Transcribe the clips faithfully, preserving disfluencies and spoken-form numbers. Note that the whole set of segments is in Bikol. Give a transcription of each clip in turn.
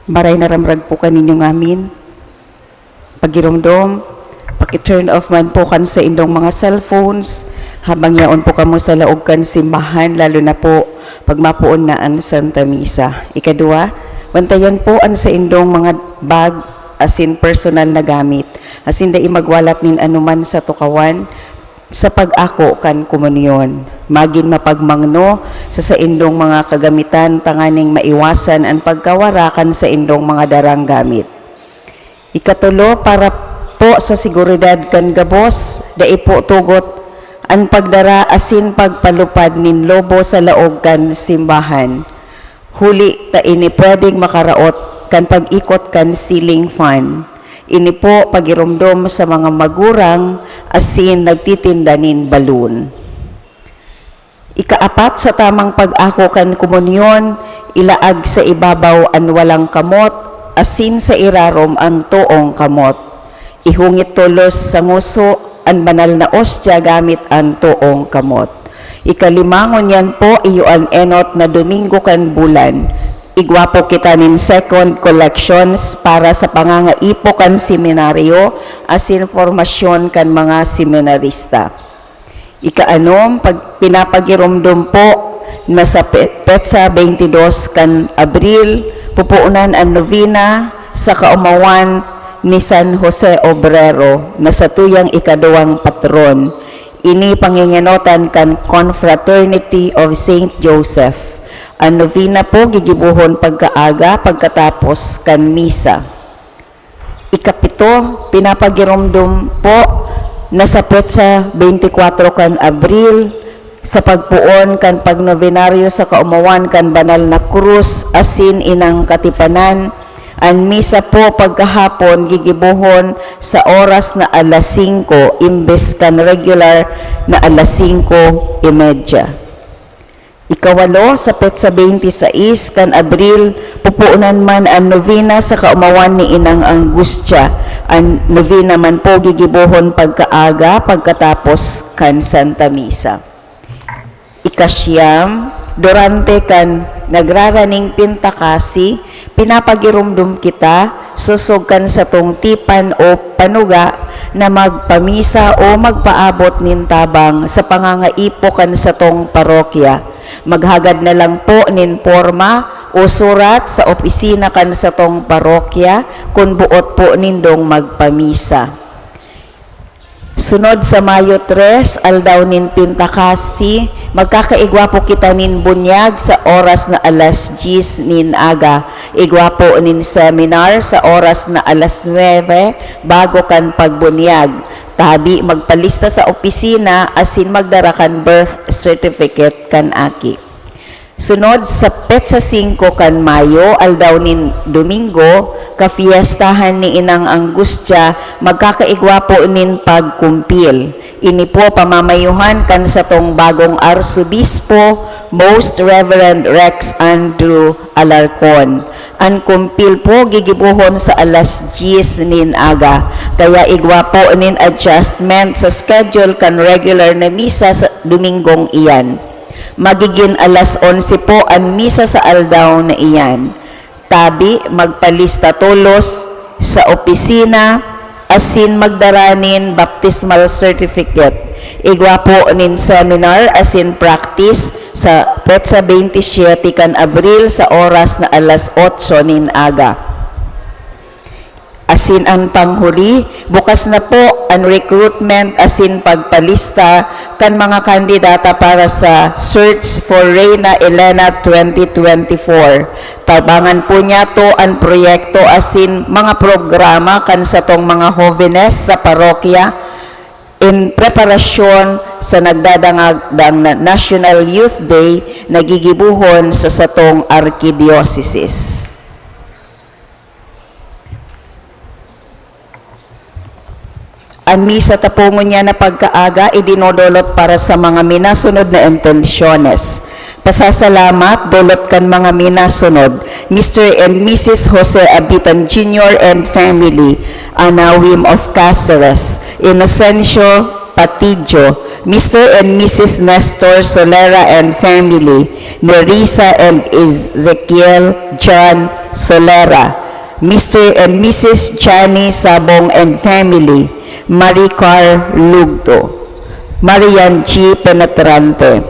Maray na ramrag po kaninyo ngamin. Pagiromdom, paki-turn off man po kan saindong mga cellphones, habang yaon po kamo sa laog kan simbahan, lalo na po pag mapoon na an Santa Misa. Ikadua, bantayan po an saindong mga bag asin personal na gamit, asin dai magwalat nin anoman sa tukawan sa pag-ako kan komunyon. Magin mapagmangno sa saindong mga kagamitan tanganing maiwasan an pagkawara kan saindong mga darang gamit. Ikatulo, para po sa seguridad kan gabos, dai po tugot an pagdara asin pagpalupad nin lobo sa laog kan simbahan. Huli ta ini pwedeng makaraot kan pag-ikot kan ceiling fan. Ini po pagiromdom sa mga magurang asin nagtitinda nin balon. Ikaapat, sa tamang pag-ako kan komunyon, ilaag sa ibabaw an walang kamot, asin sa irarom an toong kamot. Ihungit tolos sa ngoso an banal na ostya gamit an toong kamot. Ikalima, ngunyan po, iyo an enot na Domingo kan bulan. Igwa po kita nin second collections para sa pangangaipo kan seminaryo asin formasyon kan mga seminarista. Ikaanom, pag-, pinapagiromdom po na sa pe-, petsa twenty-dos kan Abril, pupuonan an novena sa kaomawan ni San Jose Obrero na satuyang ikaduwang patron. Ini pangingenotan kan Confraternity of Saint Joseph. An novena po gigibohon pagkaaga pagkatapos kan misa. Ikapito, pinapagiromdom po na sa petsa twenty-kwatro kan Abril, sa pagpoon kan pagnobenaryo sa kaomawan kan Banal na Krus asin Inang Katipanan, an misa po pagkahapon gigibohon sa oras na alas singko imbes kan regular na alas singko y media. Ikawalo, sa petsa twenty-sais kan Abril, pupuonan man an novena sa kaomawan ni Inang Angustia. An novena man po gigibohon pagkaaga pagkatapos kan Santa Misa. Ikasiyam, durante kan nagraraning Pintakasi, pinapagiromdom kita, sosog kan satong tipan o panuga, na magpamisa o magpaabot nin tabang sa pangangaipo kan satong parokya. Maghagad na lang po nin porma o surat sa opisina kan satong parokya kun boot po nindong magpamisa. Sunod sa Mayo tres, aldaw nin Pintakasi, magkakaigwa po kita nin bunyag sa oras na alas dyes nin aga. Igwa po nin seminar sa oras na alas nuebe bago kan pagbunyag. Tabi, magpalista sa opisina asin magdara kan birth certificate kan aki. Sunod, sa petsa singko kan Mayo, aldaw nin Domingo, kafiestahan ni Inang Angustia, magkakaigwa po nin pagkumpil. Ini po pamamayuhan kan satong bagong Arsobispo, Most Reverend Rex Andrew Alarcon. An kumpil po gigibohon sa alas dyes nin aga, kaya igwa po nin adjustment sa schedule kan regular na misa sa Domingong iyan. Magigin alas onse po an misa sa aldaw na iyan. Tabi, magpalista tolos sa opisina asin magdara nin baptismal certificate. Igwa po nin seminar asin practice sa petsa twenty-siete kan Abril sa oras na alas otso nin aga. Asin an panghuli, bukas na po an recruitment asin pagpalista kan mga kandidata para sa Search for Reina Elena twenty twenty-four. Tabangan po niyato an proyekto asin mga programa kan satong mga hovenes sa parokya in preparasyon sa nagdadangagdang na National Youth Day na gigibohon sa satong arkidiosesis. An misa ta po ngunyan na pagkaaga idinodolot para sa mga minasunod na intensyones. Pasasalamat, dolot kan mga minasunod, Mister and Missus Jose Abitan Junior and family, Anawim of Caceres, Inocencio Patidio, Mister and Missus Nestor Solera and family, Nerissa and Ezekiel John Solera, Mister and Missus Johnny Sabong and family, Maricar Lugdo, Marian G. Penetrante.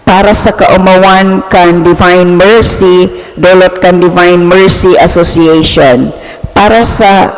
Para sa kaomawan kan Divine Mercy, dolot kan Divine Mercy Association. Para sa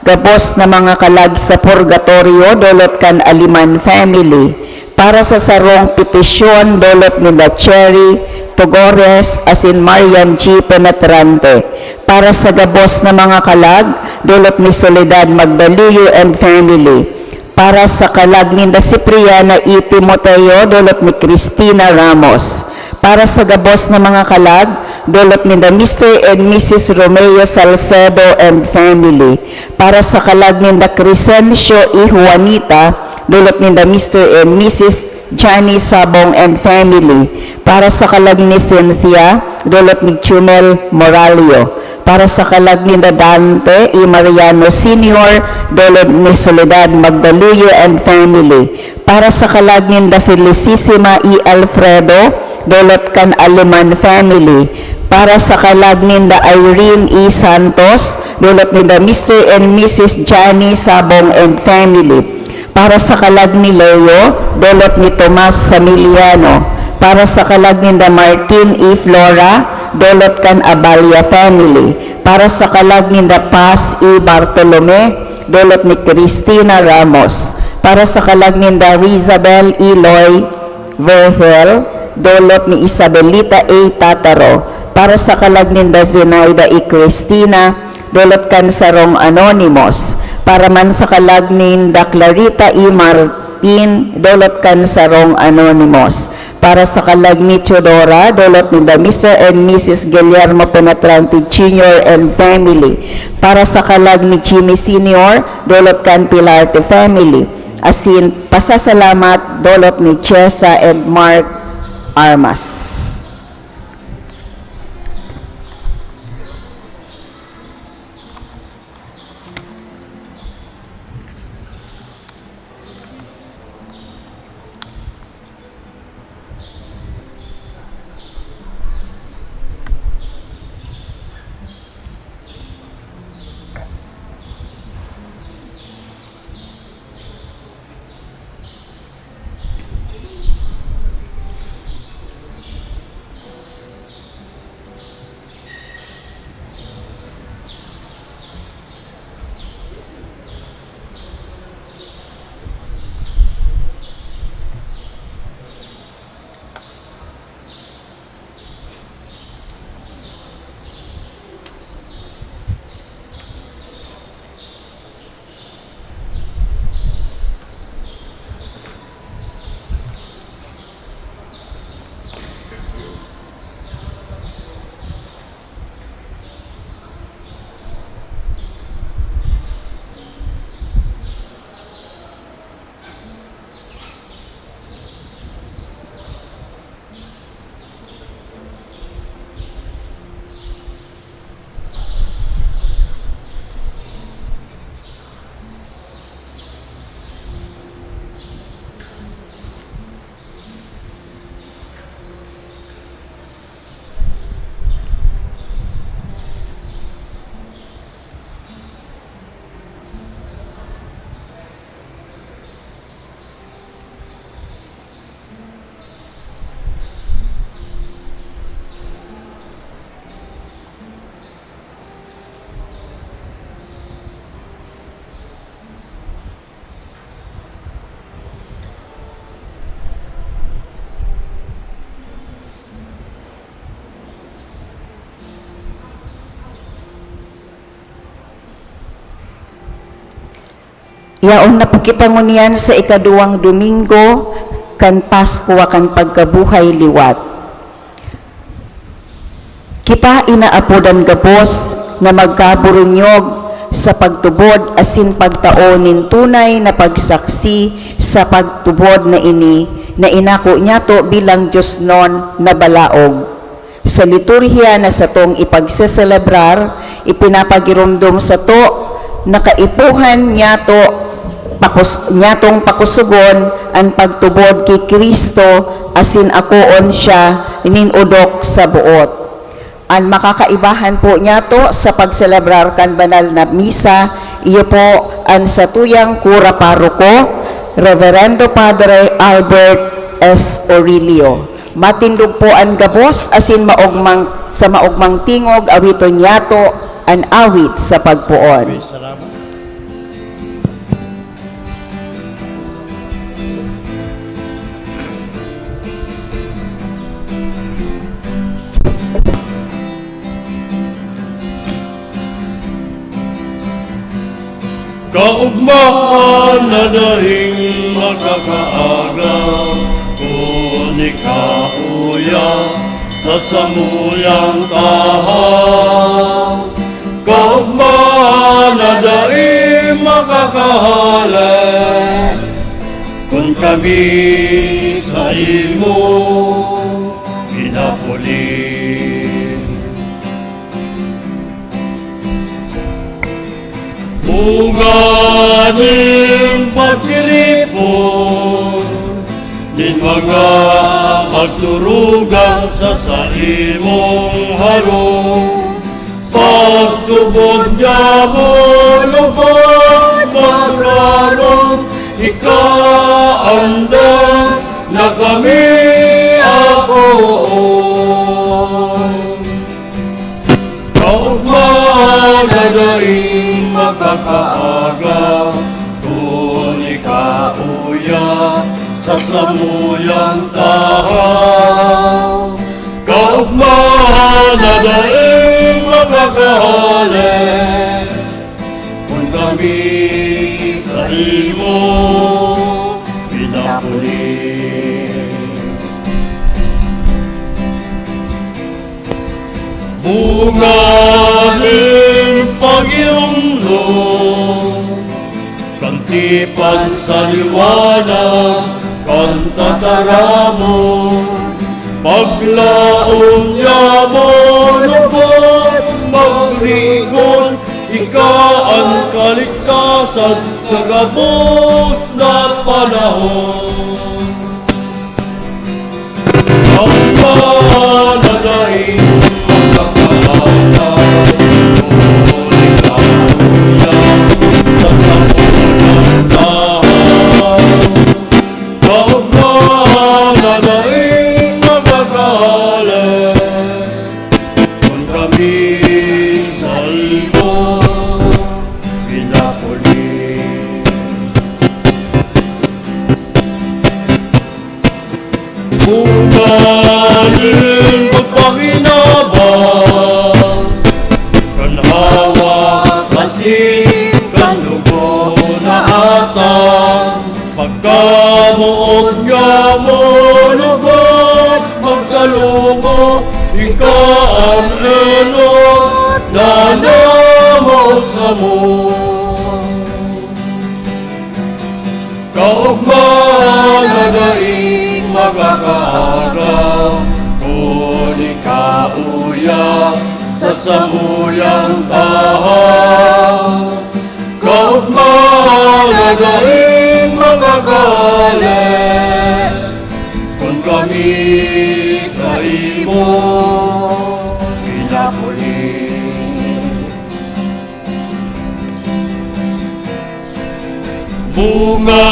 gabos na mga kalag sa purgatorio, dolot kan Aliman family. Para sa sarong petisyon, dolot ninda Cherry Tugores asin Marian G. Penetrante. Para sa gabos na mga kalag, dolot ni Soledad Magdaluyo and family. Para sa kalag ninda Cipriana E. Timoteo, dolot ni Cristina Ramos. Para sa gabos na mga kalag, dolot ninda Mister and Missus Romeo Salcedo and family. Para sa kalag ninda Crescencio E. Juanita, dolot ninda Mister and Missus Johnny Sabong and family. Para sa kalag ni Cynthia, dolot ni Chumel Moralio. Para sa kalag ninda Dante E. Mariano Senior, dolot ni Soledad Magdaluyo and family. Para sa kalag ninda Felicissima E. Alfredo, dolot kan Aleman family. Para sa kalag ninda Irene E. Santos, dolot ninda Mister and Missus Johnny Sabong and family. Para sa kalag ni Leo, dolot ni Tomas Samiliano. Para sa kalag ninda Martin E. Flora, dolot kan Aballa family. Para sa kalag ninda Paz E. Bartolome, dolot ni Cristina Ramos. Para sa kalag ninda Rizabel E. Loy Vergel, dolot ni Isabelita A. Tataro. Para sa kalag ninda Zenaida E. Cristina, dolot kan sarong anonymous. Para man sa kalag ninda Clarita E. Martin, dolot kan sarong anonymous. Para sa kalag ni Teodora, dolot ninda Mister and Missus Guillermo Penetrante Junior and family. Para sa kalag ni Jimmy Senior, dolot kan Pilarte family. Asin pasasalamat, dolot ni Chesa and Mark Armas. Yaon na po kita ngunyan sa ikaduwang Domingo kan Paskwa kan Pagkabuhay Liwat. Kita inaapodan gabos na magkaburunyog sa pagtubod asin pagtao nin tunay na pagsaksi sa pagtubod na ini na inako niyato bilang diosnon na balaog. Sa liturhiya na satong ipagseselebrar, ipinapagiromdom sato na kaipuhan niyato pakus-, niyatong pakusogon an pagtubod ki Cristo asin akoon siya nin odok sa boot. An makakaibahan po niyato sa pagselebrar kan banal na misa, iyo po an satuyang kura paroko, Reverendo Padre Albert S. Orilio. Matindog po an gabos asin maogmang, sa maogmang tingog, awiton niyato an awit sa pagpoon. Kaogmahan na daing makakaaga, kun ika uya sa samuyang tahaw. Kaogmahan na daing makakahale, kun kami saimo pinapuli. Bunga nin pagtiripon nin mga magturugang sa saimong harong, pagtubod niamo lugod magrarom, ika andam na kami akoon. Kaogmahan na daing makakaaga, kun ika uya sa samuyang tahaw. Kaogmahan na daing makakahale, kun kami saimo pinapuli. Bunga nin pagiromdom kan tipan sa liwanag kan tataramon, paglaom niamo lugod magrigon, ika an kaligtasan sa gabos na panahon. Ang mga naglaing makakalaban, huli ka, huli ka, sa sakuna tahaw. Ang mga naglaing makakalaban, kun kami saimo pinapuli. Bunga nin pagpakinabang kan hawak asin kan dugo na atang pagkamoot niamo lugod magkalugod, ika an enot na namoot samo. Kaogmahan na daing makakaaga, kun ika uya sa samuyang tahaw. Kaogmahan na daing makakahale, kun kami saimo pinapuli. Bunga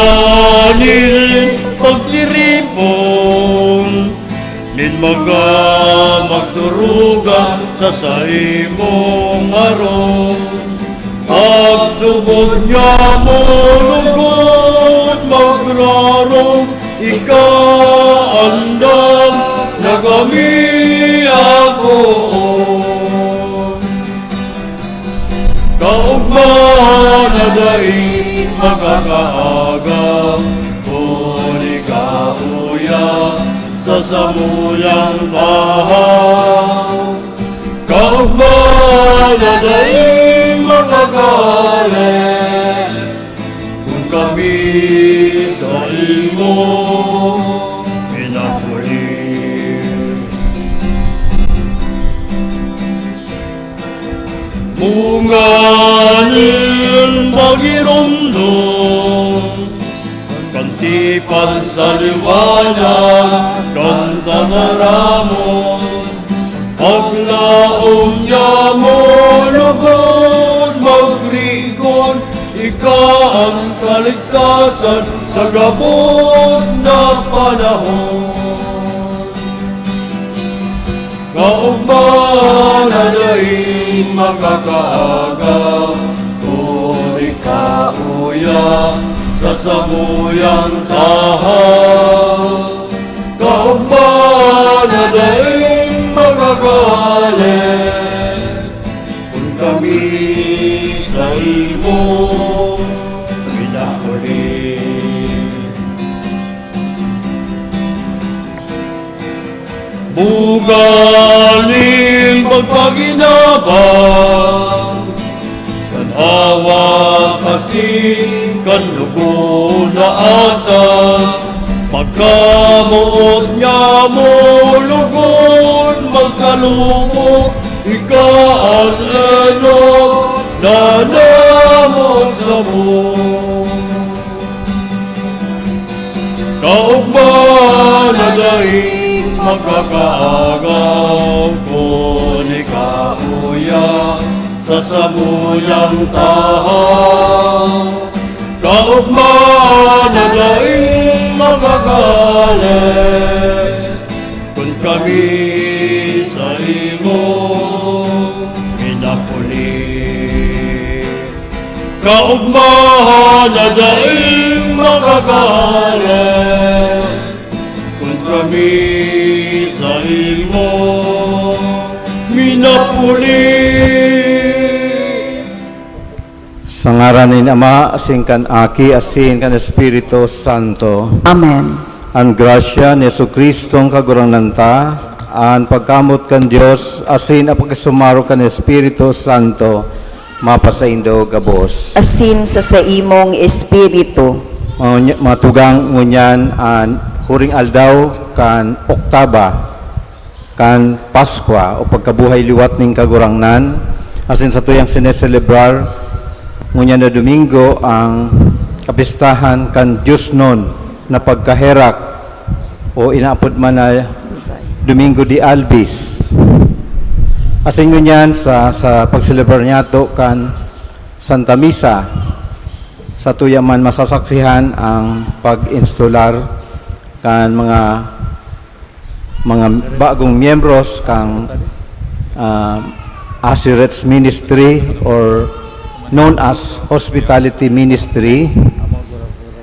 nin pagtiripon nin mga magturugang sa saimong harong, pagtubod niamo lugod magrarom, ika andam na kami akoon. Kaogmahan na daing makakaaga, kun ika uya sa samuyang tahaw. Kaogmahan na daing makakahale, kun kami saimo pinapuli. Bunga nin pagiromdom kan tipan sa liwanag Ngaran mo, paglaom niya mo lugod, magrigon, ika an kaligtasan sa gabos na panahon. Kaogma na daing makakaaga, kun ika uya sa samuyang tahaw. Kaogma na daing makakahale, kun kami saimo minahuli. Bugal nin pagpaginabang, kan hawak asin kan lubon na atang, pagkamoot niya mo lugod magkalubog, ika an enot na namon samo. Kaogma na daing makakaagaw, kun ika uya sa samuyang tahaw. Kaogma na daing makakahale, kun kami saimo minapuli. Kaogma na daing makakahale, kun kami saimo minapuli. Sa ngaran nin Ama, asin kan Aki, asin kan Espiritu Santo. Amen. An grasya ni Jesu-Cristong Kagurangnan ta, an pagkamoot kan Dios, asin an pakisumaro kan Espiritu Santo, mapasaindo gabos. Asin sa saimong espiritu. Mga, mga tugang, ngunyan an huring aldaw kan oktaba kan Paskwa o pagkabuhay liwat nin Kagurangnan, asin satuyang sineselebrar ngunyan na Domingo ang kapistahan kan diosnon na pagkaherak o inaapod man na Domingo de Albis. Asin ngunyan sa, sa pagselebrar niyato kan Santa Misa, satuya man masasaksihan ang pag-instalar kan mga mga bagong miyembros kan, ah, Azurets Ministry or known as Hospitality Ministry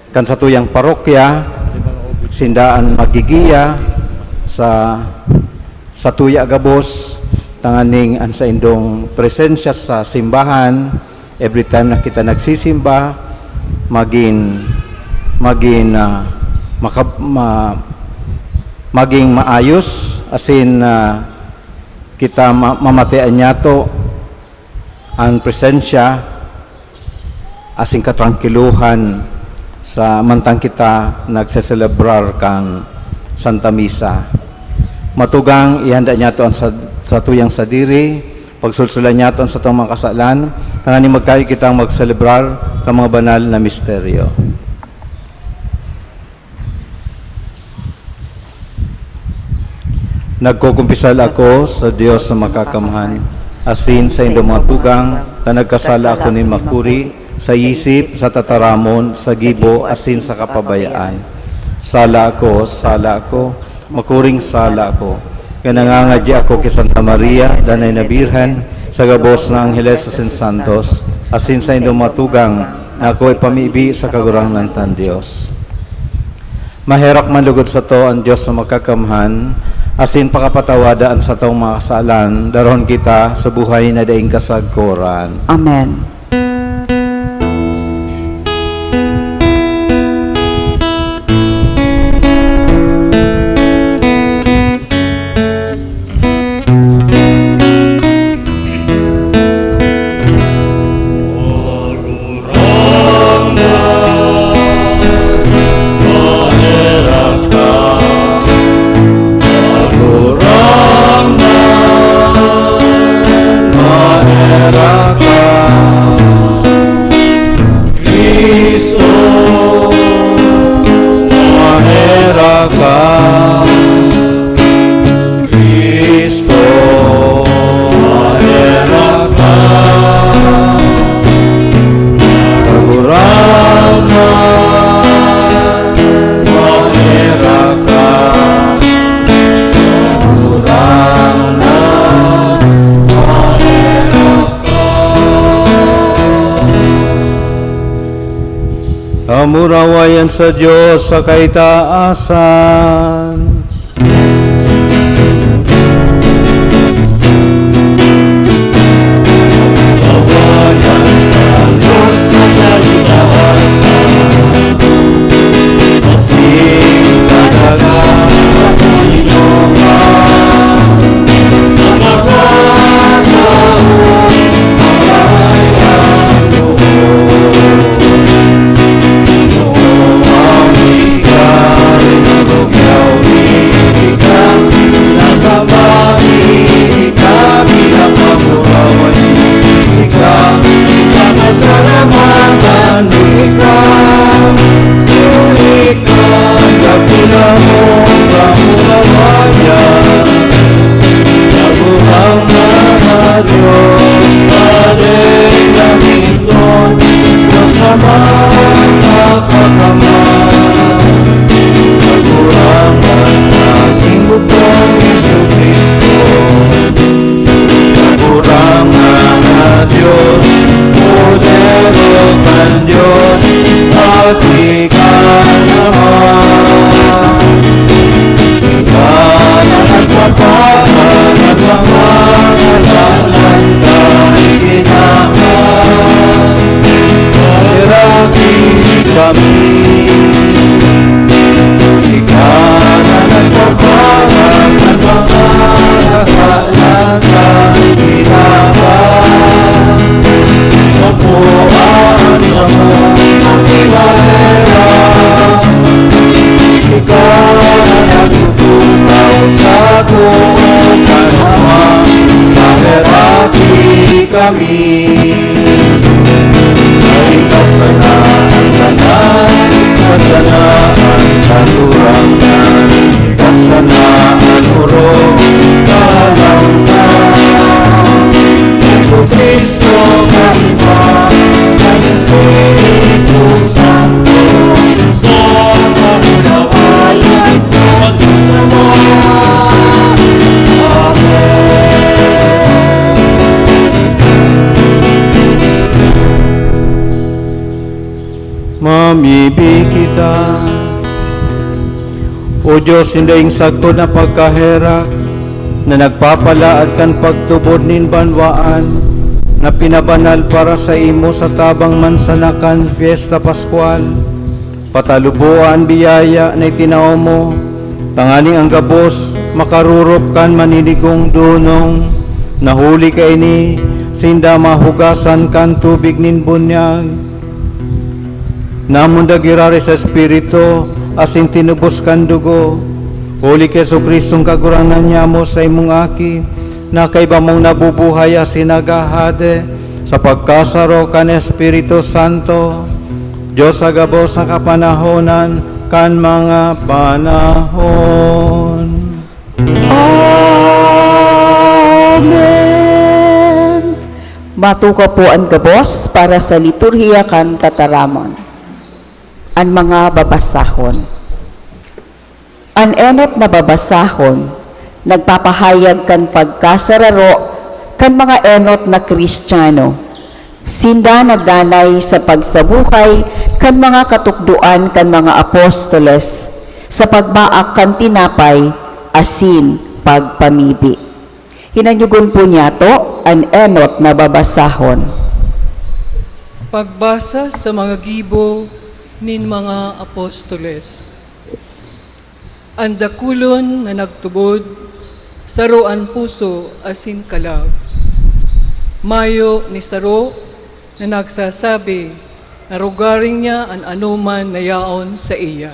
kan satuyang parokya. Sinda an maggigiya sa, satuya gabos, tanganing an saindong presensya sa simbahan, every time na kita nagsisimba, magin, magin, ah, makab-, ma-, maging maayos, asin, ah, kita ma-, mamatean niyato an presensya asin katrangkilohan sa mantang kita nagseselebrar kan Santa Misa. Matugang, ihanda niyato an sa-, satuyang sadiri, pagsulsulan niyato an satong mga kasalan, tanganing magkayo kitang magselebrar kan mga banal na misteryo. Nagkukumpisal ako sa Dios na Makakamhan, asin saindong mga tugang, ta nagkasala ako nin makuri, sa isip, sa tataramon, sa gibo, asin sa kapabayaan. Sala ako, sala ako, makuring sala ako. Kaya nangangadya ako ki Santa Maria, Danay na Birhen, sa gabos na angheles asin santos, asin saindong mga tugang, na ako ipamibi sa Kagurangnan tang Dios. Maherak man lugod sato an Dios na Makakamhan, asin pakapatawada an satong mga kasalan, darahon kita sa buhay na daing kasagkoran. Amen. Sa Diyos sa kaitaasan. Kagurangnan na Diyos, Kordero kan Diyos, Aki kan Ama. Ika na nagpapakan an mga kasalan kan Ginoo. Heraki kami. Ika na nagpapakan an mga kasalan kan Ginoo. Mapuan sa mga pinareha. Ika na nagtutukaw sa tuo kan Ama, maheraki kami. Ay kasanaan ka na, kasanaan ka, Kagurangnan, kasanaan, orog, kahalangkahan. Jesu-Cristo, Kaiba kan Espiritu Santo, sa kamurawayan, magdasama. Amen. Mamibi kita. O Dios, nin daing sagkod na pagkaherak, na nagpapalaad kan pagtubod nin banwaan, na pinabanal para saimo sa tabang man sana kan Pyesta Paskwal, pataluboa an biyaya na itinao mo, tanganing an gabos makarorop kan maninigong donong, na huli kaini sinda mahugasan kan tubig nin bunyag. Namundag giraray sa Espiritu asin tinubos kan dugo, huli ki Jesu-Cristong Kagurangnan nyamo, saimong Aki, na kaiba mong nabubuhay asin naghahade sa pagkasaro kan Espiritu Santo, Dios sa gabos na kapanahonan kan mga panahon. Amen. Matukaw po an gabos para sa liturhiya kan tataramon. An mga babasahon. An enot na babasahon nagpapahayag kan pagkasararo kan mga enot na Cristiano. Sinda nagdanay sa pagsabuhay kan mga katukdoan kan mga apostoles sa pagbaak kan tinapay asin pagpamibi. Hinanyugon po niyato an enot na babasahon. Pagbasa sa mga gibo nin mga apostoles. An dakulon na nagtubod, saro an puso asin kalag. Mayo ni saro na nagsasabi na rogaring niya an anoman na yaon saiya,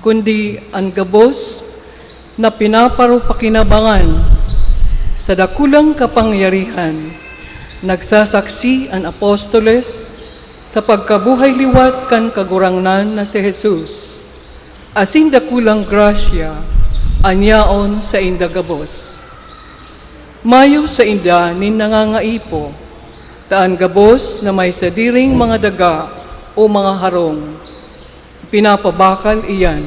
kundi an gabos na pinaparupakinabangan. Sa dakulang kapangyarihan, nagsasaksi an apostoles sa pagkabuhay liwat kan Kagurangnan na si Jesus, asin dakulang grasya an yaon sainda gabos. Mayo sainda nin nangangaipo, ta an gabos na may sadiring mga daga o mga harong, pinapabakal iyan.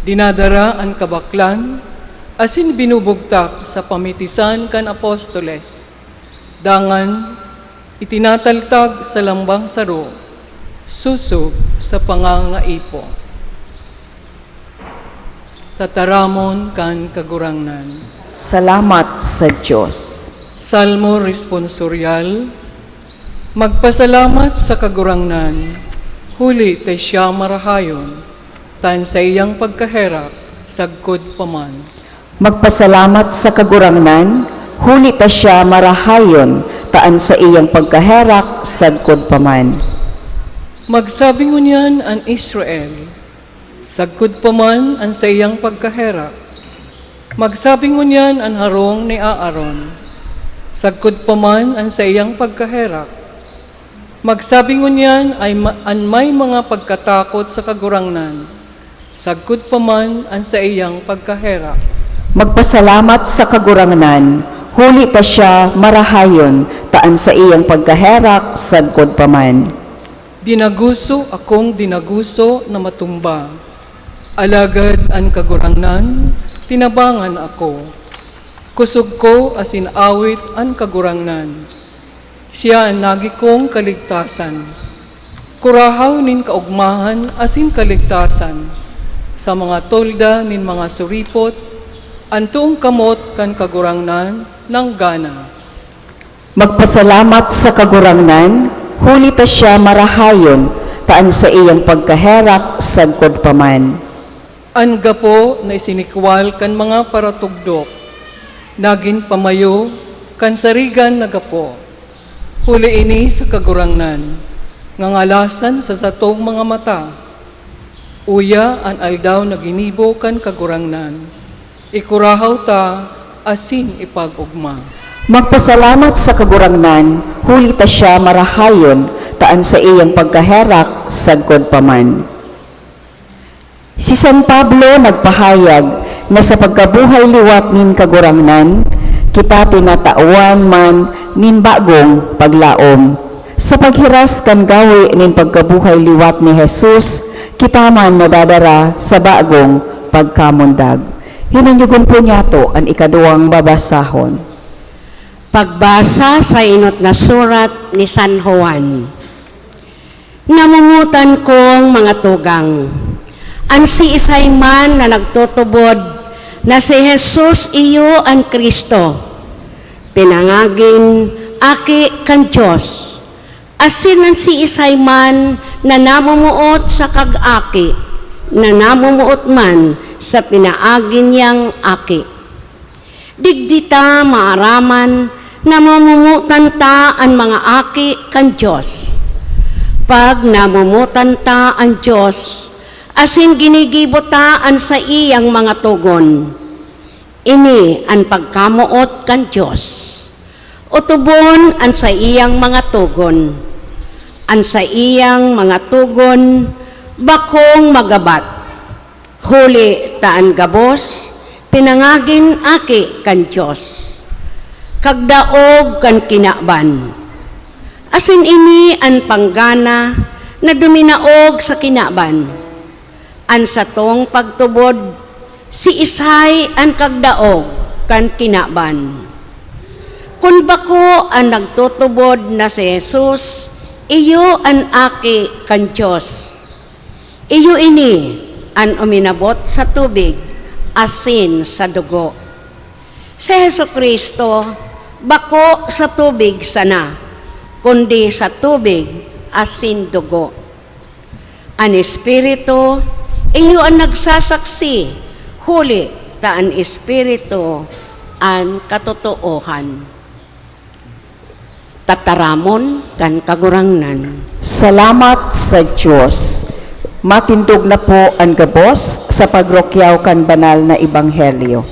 Dinadara an kabaklan asin binubugtak sa pamitisan kan apostoles. Dangan, itinataltag sa lambang saro, sosog, sa pangangaipo. Tataramon kan Kagurangnan. Salamat sa Dios. Salmo Responsorial. Magpasalamat sa Kagurangnan, huli ta siya marahayon, ta an saiyang pagkaherak sagkod pa man. Magpasalamat sa Kagurangnan, huli ta siya marahayon, ta an saiyang pagkaherak sagkod pa man. Magsabi ngunyan an Israel, sagkod pa man an saiyang pagkaherak. Magsabi ngunyan an harong ni Aaron, sagkod pa man an saiyang pagkaherak. Magsabi ngunyan ay ma-, an may mga pagkatakot sa Kagurangnan, sagkod pa man an saiyang pagkaherak. Magpasalamat sa Kagurangnan, huli ta siya marahayon, ta an saiyang pagkaherak sagkod pa man. Dinaguso akong dinaguso na matumba, alagad an Kagurangnan tinabangan ako. Kusog ko asin awit an Kagurangnan. Siya an nagi kong kaligtasan. Kurahaw nin kaogmahan asin kaligtasan, sa mga tolda nin mga suripot, an toong kamot kan Kagurangnan nanggana. Magpasalamat sa Kagurangnan, huli ta siya marahayon, ta an saiyang pagkaherak sagkod pa man. An gapo na isinikwal kan mga paratugdok, nagin pamayo kan sarigan na gapo. Huli ini sa Kagurangnan, ngangalasan sa satong mga mata. Uya an aldaw na ginibo kan Kagurangnan, ikurahaw ta asin ipag-ogma. Magpasalamat sa Kagurangnan, huli ta siya marahayon, ta an saiyang pagkaherak sagkod pa man. Si San Pablo nagpahayag na sa pagkabuhay liwat nin Kagurangnan, kita tinatawan man nin bagong paglaom. Sa paghiras kan gawe nin pagkabuhay liwat ni Jesus, kita man nadadara sa bagong pagkamundag. Hinanyugon po niyato an ikaduwang babasahon. Pagbasa sa enot na surat ni San Juan. Namomotan kong mga tugang, an siisay man na nagtutubod na si Jesus iyo an Cristo, pinangagin aki kan Dios, asin an siisay man na namomoot sa kag-aki, na namomoot man sa pinaagi niyang aki. Digdi ta maaraman na mamomotan ta an mga aki kan Dios. Pag namomotan ta an Dios, asin ginigibo ta an saiyang mga togon, ini an pagkamoot kan Dios. Otobon an saiyang mga togon. An saiyang mga togon bakong magabat. Huli ta an gabos, pinangagin aki kan Dios, kagdaog kan kinaban. Asin ini an panggana na duminaog sa kinaban. An satong pagtubod, siisay an kagdaog kan kinaban? Kun bako an nagtutubod na si Jesus, iyo an Aki kan Dios. Iyo ini an uminabot sa tubig asin sa dugo. Si Jesu-Cristo bako sa tubig sana, kundi sa tubig asin dugo. An Espiritu, iyo an nagsasaksi, huli ta an Espiritu an katotoohan. Tataramon kan Kagurangnan. Salamat sa Dios. Matindog na po an gabos sa pagrukyaw kan banal na ebanghelyo.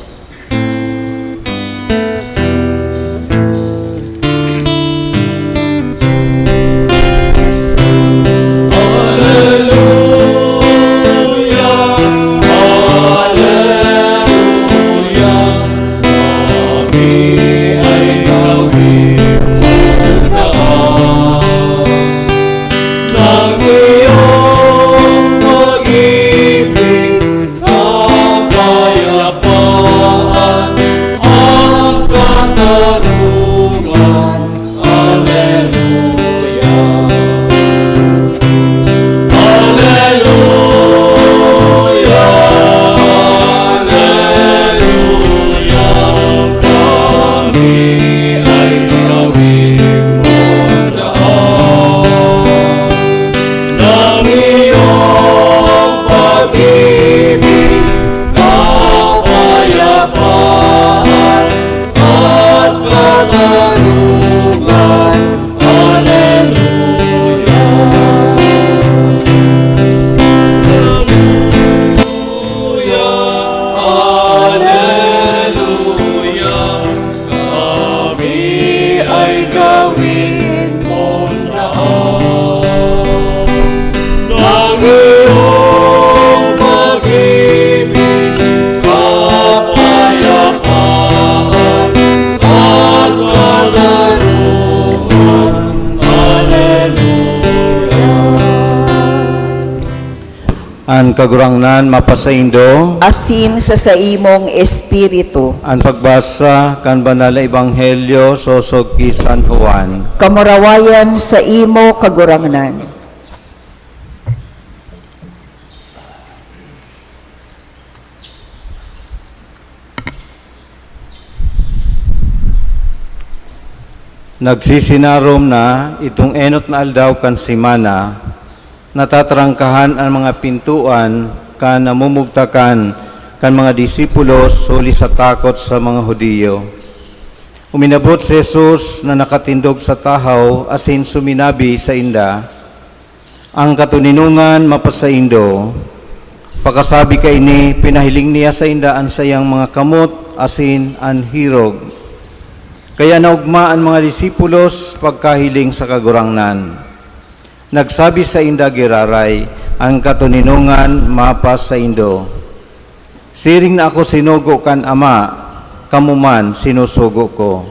Kagurangnan, mapasaindo. Asin sa saimong espiritu. An pagbasa kan Banal na Ebanghelyo sosog ki San Juan. Kamurawayan sa imo, Kagurangnan. Nagsisinarom na itong enot na aldaw kan semana, natatrangkahan an mga pintoan kan namumugtakan kan mga disipulos huli sa takot sa mga Judio. Uminabot si Jesus na nakatindog sa tahaw asin suminabi sainda, "Ang katoninongan mapasaindo." Pakasabi kaini, pinahiling niya sainda an saiyang mga kamot asin an hirog. Kaya naogma an mga disipulos pagkahiling sa Kagurangnan. Nagsabi sainda giraray, "An katoninongan mapasaindo. Siring na ako sinugo kan Ama, kamo man sinusugo ko."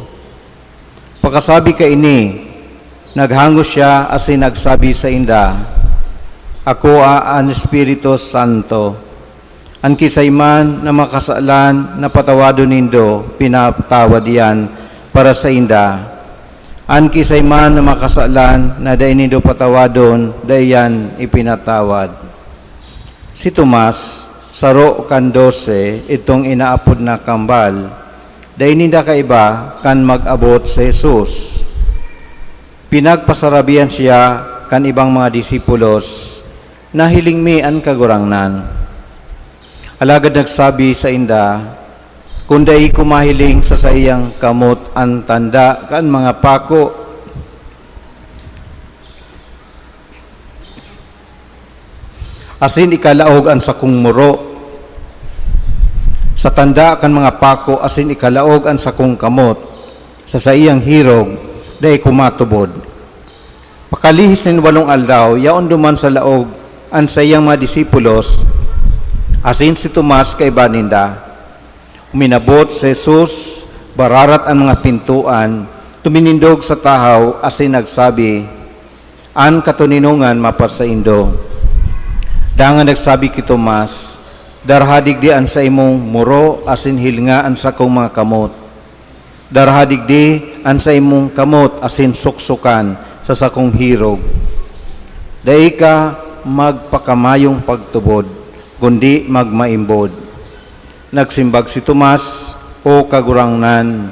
Pakasabi kaini, naghangos siya asin nagsabi sainda, "Akoa an Espiritu Santo. An kiisay man na makasalan na patawadon nindo, pinatawad iyan para sainda. An kiisay man na makasalan na dai nindo patawadon, dai iyan ipinatawad." Si Tomas, saro kan dose, itong inaapod na kambal, dai ninda kaiba kan mag-abot si Jesus. Pinagpasarabihan siya kan ibang mga disipulos, "Nahiling mi an Kagurangnan." Alagad nagsabi sainda, "Kun dai ko mahiling sa saiyang kamot an tanda kan mga pako, asin ikalaog an sakong muro sa tanda kan mga pako asin ikalaog an sakong kamot sa saiyang hirog, dai ko matubod." Pakalihis nin walong aldaw, yaon duman sa laog an saiyang mga disipulos, asin si Tomas kaiba ninda. Uminabot si Jesus, bararat an mga pintoan, tuminindog sa tahaw asin nagsabi, "An katoninongan mapasaindo." Dangan nagsabi ki Tomas, "Darha digdi an saimong muro asin hilnga an sakong mga kamot. Darha digdi an saimong kamot asin suksokan sa sakong hirog. Dai ka magpakamayong pagtubod, kundi magmaimbod." Nagsimbag si Tomas, "O Kagurangnan,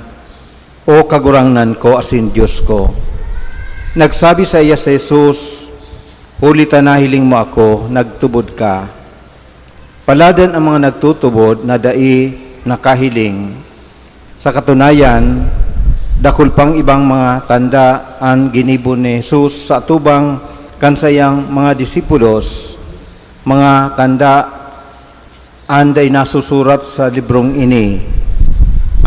O Kagurangnan ko asin Dios ko!" Nagsabi saiya si Jesus, "Huli ta nahiling mo ako, nagtubod ka." Paladan an mga nagtutubod na dai nakahiling. Sa katunayan, dakul pang ibang mga tanda an ginibo ni Jesus sa atubang kan saiyang mga disipulos, mga tanda an dai nasusurat sa librong ini.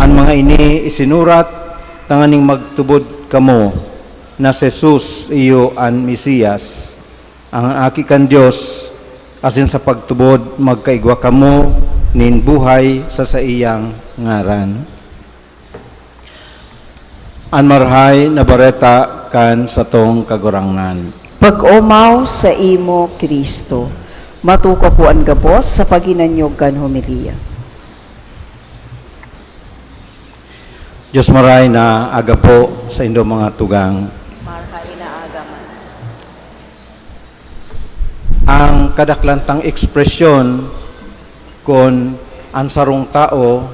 An mga ini isinurat tanganing magtubod kamo na si Jesus iyo an Mesias, ang Aki kan Dios, asin sa pagtubod magkaigwa kamo nin buhay sa saiyang ngaran. An Marahay na Bareta kan satong Kagurangnan. Pag-omaw saimo, Cristo. Matukaw po an gabos sa paghinanyog kan homilya. Dios Marahay na aga po saindo mga tugang. Marahay na aga man. Ang kadaklan tang ekspresyon kun an sarong tawo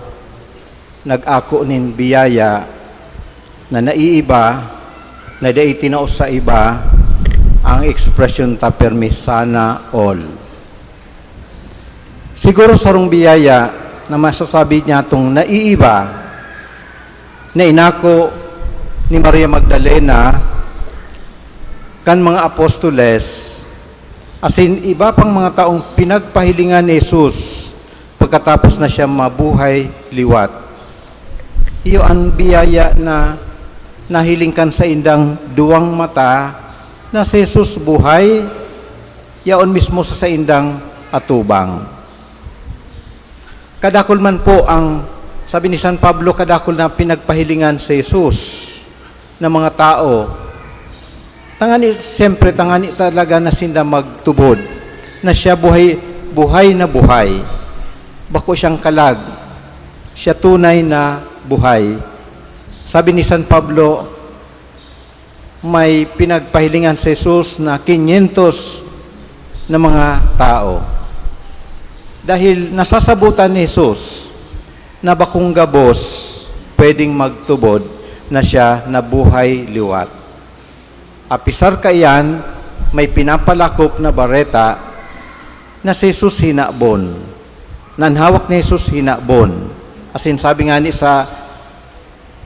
nag-ako nin biyaya na naiiba, na dai tinao sa iba, ang ekspresyon ta pirmi, "Sana all." Siguro sarong biyaya na masasabi niyatong naiiba na inako ni Maria Magdalena, kan mga apostoles, asin iba pang mga taong pinagpahilingan ni Jesus pagkatapos na siya mabuhay liwat. Iyo an biyaya na nahiling kan saindang duwang mata na si Jesus buhay, yaon mismo sa saindang atubang. Kadakul man po ang, sabi ni San Pablo, kadakul na pinagpahilingan si Jesus na mga tao. Tangani, siyempre, tangani talaga na sinda magtubod na siya buhay, buhay na buhay. Bako siyang kalag. Siya tunay na buhay. Sabi ni San Pablo, may pinagpahilingan si Jesus na kinyentos na mga tao. Dahil nasasabutan ni Jesus na bakong gabos pwedeng magtubod na siya nabuhay liwat. Apisar kaiyan, may pinapalakop na bareta na si Jesus hinabon. Na an hawak ni Jesus hinabon. Asin sabi ngani sa,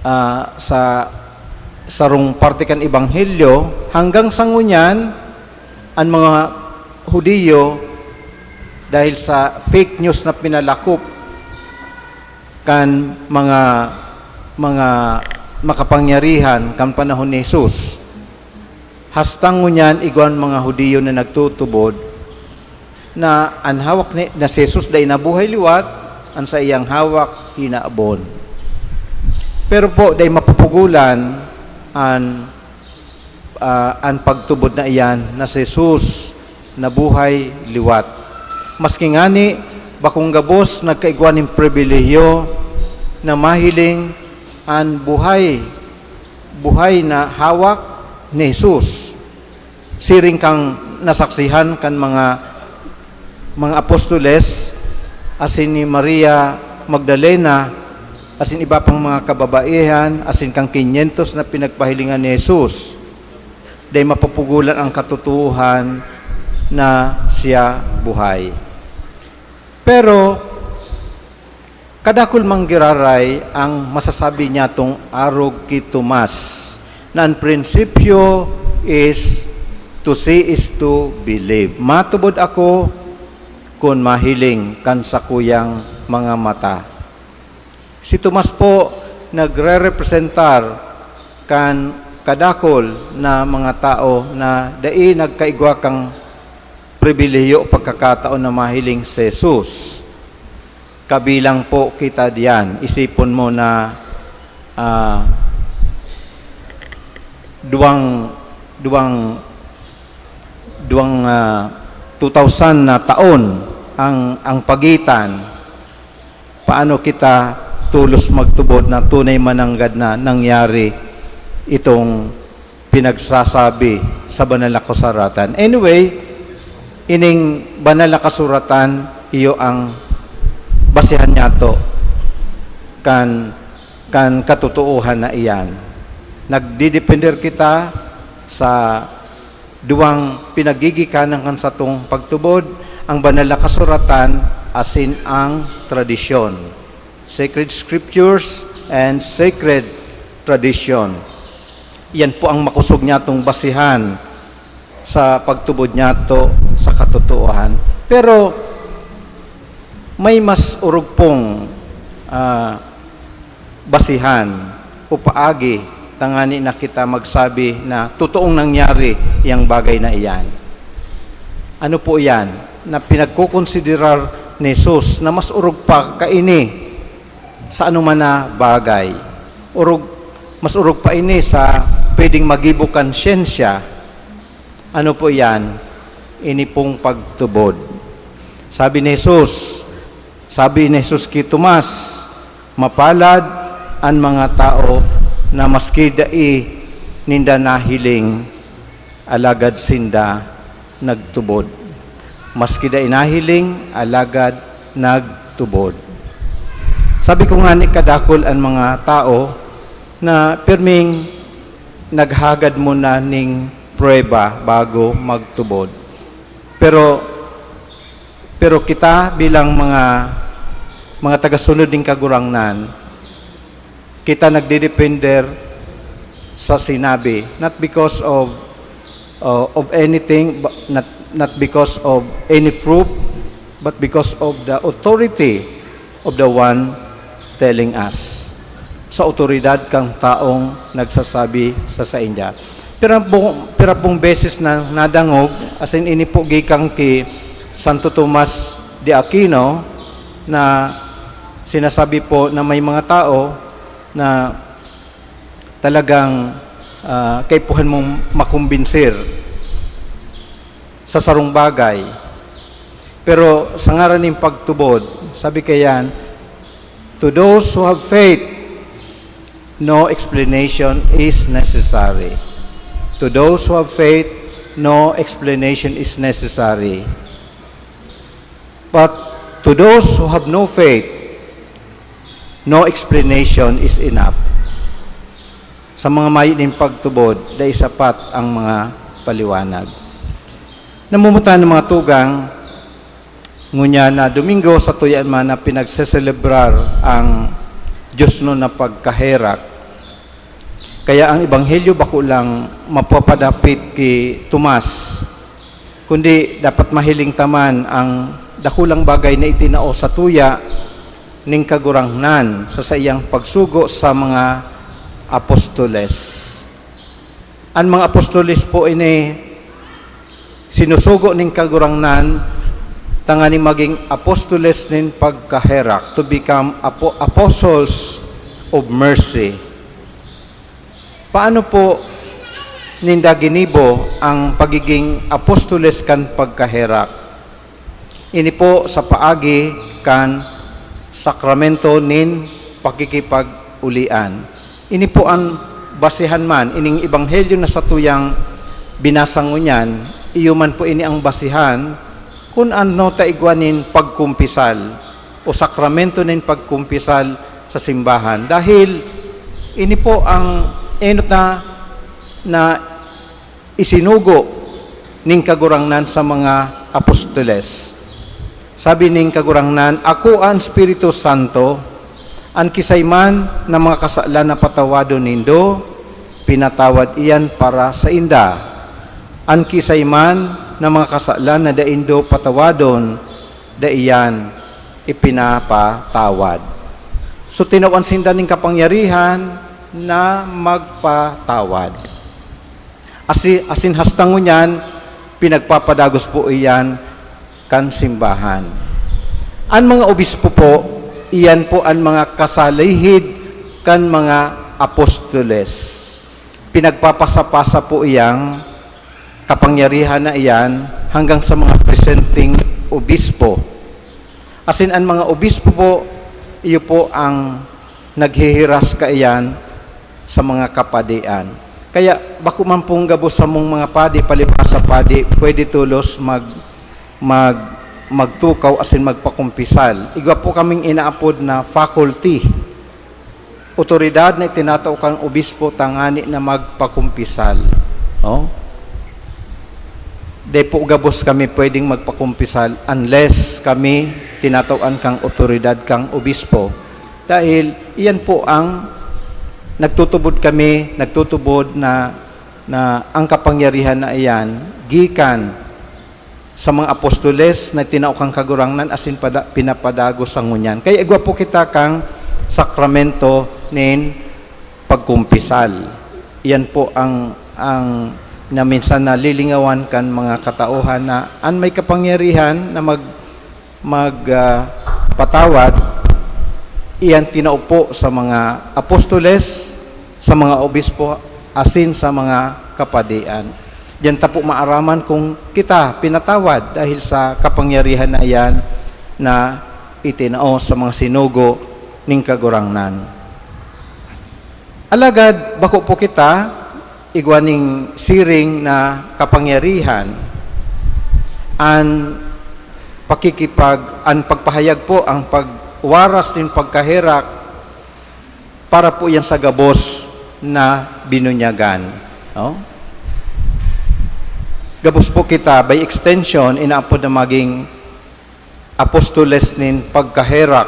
ah, sa sarong parte kan Ebanghelyo, hanggang sa ngunyan, an mga Hudiyo, dahil sa fake news na pinalakop kan mga, mga makapangyarihan kan panahon ni Jesus, hasta ngunyan igwa an mga Hudiyo na nagtutubod na an hawak ni, na si Jesus dai nabuhay liwat, an saiyang hawak hinabon. Pero po, dai mapupugulan an, ah, an pagtubod na iyan na si Jesus nabuhay liwat. Maski ngani, bakong gabos nagkaigwa nin pribilehiyo na mahiling an buhay, buhay na hawak ni Jesus. Siring kan nasaksihan kan mga, mga apostoles, asin ni Maria Magdalena, asin iba pang mga kababaihan, asin kan kinyentos na pinagpahilingan ni Jesus, dai mapupugulan an katotoohan na siya buhay. Pero, kadakul man giraray an masasabi niyatong arog ki Tomas, na an prinsipyo is to see is to believe. Matubod ako kun mahiling kan sakuyang mga mata. Si Tomas po nagrerepresentar kan kadakul na mga tao na dai nagkaigwa kan pribilehiyo o pagkakataon na mahiling si Jesus. Kabilang po kita diyan. Isipon mo na, ah, duwang, duwang, duwang, ah, two thousand na taon ang, ang pagitan. Paano kita tolos magtubod na tunay mananggad na nangyari itong pinagsasabi sa Banal na Kasuratan? Anyway, ining Banal na Kasuratan, iyo ang basihan niyato kan, kan katotoohan na iyan. Nagdidepender kita sa duwang pinagigikanan kan satong pagtubod, ang Banal na Kasuratan asin ang tradisyon. Sacred Scriptures and Sacred Tradition. Yan po ang makosog niyatong basihan sa pagtubod niyato sa katotoohan. Pero may mas orog pong, ah, basihan o paagi tangani na kita magsabi na totoong nangyari yang bagay na iyan. Ano po iyan? Na pinagkokonsiderar ni Jesus na mas orog pa kaini sa anoman na bagay. Orog, mas orog pa ini sa pwedeng magibo kan siyensya. Ano po iyan? Ini pong pagtubod. Sabi ni Jesus, sabi ni Jesus ki Tomas, "Mapalad an mga tao na maski dai ninda nahiling, alagad sinda nagtubod. Maski dai nahiling, alagad nagtubod." Sabi ko nga ni kadakul an mga tao na pirming naghagad muna ning prueba bago magtubod. Pero, pero kita bilang mga, mga tagasunod nin Kagurangnan, kita nagdidepender sa sinabi, not because of, uh, of anything, bu-, not, not because of any proof, but because of the authority of the one telling us, sa awtoridad kan taong nagsasabi sa sainda. Pira po, pira pong beses na nadangog, asin ini po gikan ki Santo Tomas de Aquino, na sinasabi po na may mga tao na talagang, ah, kaipuhan mong makumbinsir sa sarong bagay. Pero sa ngaran nin pagtubod, sabi kayan, "To those who have faith, no explanation is necessary." To those who have faith, no explanation is necessary. But to those who have no faith, no explanation is enough. Sa mga mayo nin pagtubod, dai sapat ang mga paliwanag. Namumutan ng mga tugang, ngunyan na Domingo, satuya man na pinagseselebrar ang Diosnon na pagkaherak. Kaya ang ebanghelyo bako lang mapapadapit ki Tomas, kundi dapat mahiling ta man ang dakulang bagay na itinao satuya nin Kagurangnan sa saiyang pagsugo sa mga apostoles. An mga apostoles po ini sinusugo nin Kagurangnan tanganing magin apostoles nin pagkaherak, to become apo-, apostles of mercy. Paano po ninda ginibo ang pagiging apostoles kan pagkaherak? Ini po sa paagi kan sakramento nin pakikipag-ulian. Ini po an basehan man, ining ebanghelyo na satuyang binasa ngunyan, iyo man po ini ang basehan kun ano ta igwa nin pagkumpisal o sakramento nin pagkumpisal sa simbahan. Dahil ini po ang enot na, na isinugo nin Kagurangnan sa mga apostoles. Sabi nin Kagurangnan, "Ako an Espiritu Santo, an kisay man na mga kasalan na patawadon nindo, pinatawad iyan para sainda. An kisay man na mga kasalan na dai nindo patawadon, dai iyan ipinapatawad." So, tinawan sinda nin kapangyarihan na magpatawad. Asi-, asin hasta ngunyan, pinagpapadagos po iyan kan simbahan. An mga obispo po, iyan po an mga kasalihid kan mga apostoles. Pinagpapasa-pasa po iyang kapangyarihan na iyan hanggang sa mga presenteng obispo. Asin an mga obispo po, iyo po ang naghihiras kaiyan sa mga kapadian. Kaya bako man pong gabos samong mga padi, palibhasa padi, pwede tolos mag-, mag-, magtukaw asin magpakumpisal. Igwa po kaming inaapod na faculty. Otoridad na itinatao kan obispo tangani na magpakumpisal. No? Di po gabos kami pwedeng magpakumpisal unless kami tinatawan kang otoridad kang obispo. Dahil iyan po ang nagtutubod kami, nagtutubod na, na ang kapangyarihan na iyan gikan sa mga apostoles na tinao kan Kagurangnan asin pada-, pinapadagos sa ngunyan. Kaya igwa po kita kang sakramento nin pagkumpisal. Iyan po ang, ang na minsan nalilingawan kan mga katauhan na an may kapangyarihan na mag-, mag, ah, patawad, iyan tinao po sa mga apostoles, sa mga obispo, asin sa mga kapadian. Diyan ta po maaraman kung kita pinatawad dahil sa kapangyarihan na iyan na itinao sa mga sinugo nin Kagurangnan. Alagad bako po kita igwa nin siring na kapangyarihan, an pakikipag-, an pagpahayag po, ang pagwaras nin pagkaherak para po yan sa gabos na binunyagan. No? Gabos po kita, by extension, inaapod na maging apostoles nin pagkaherak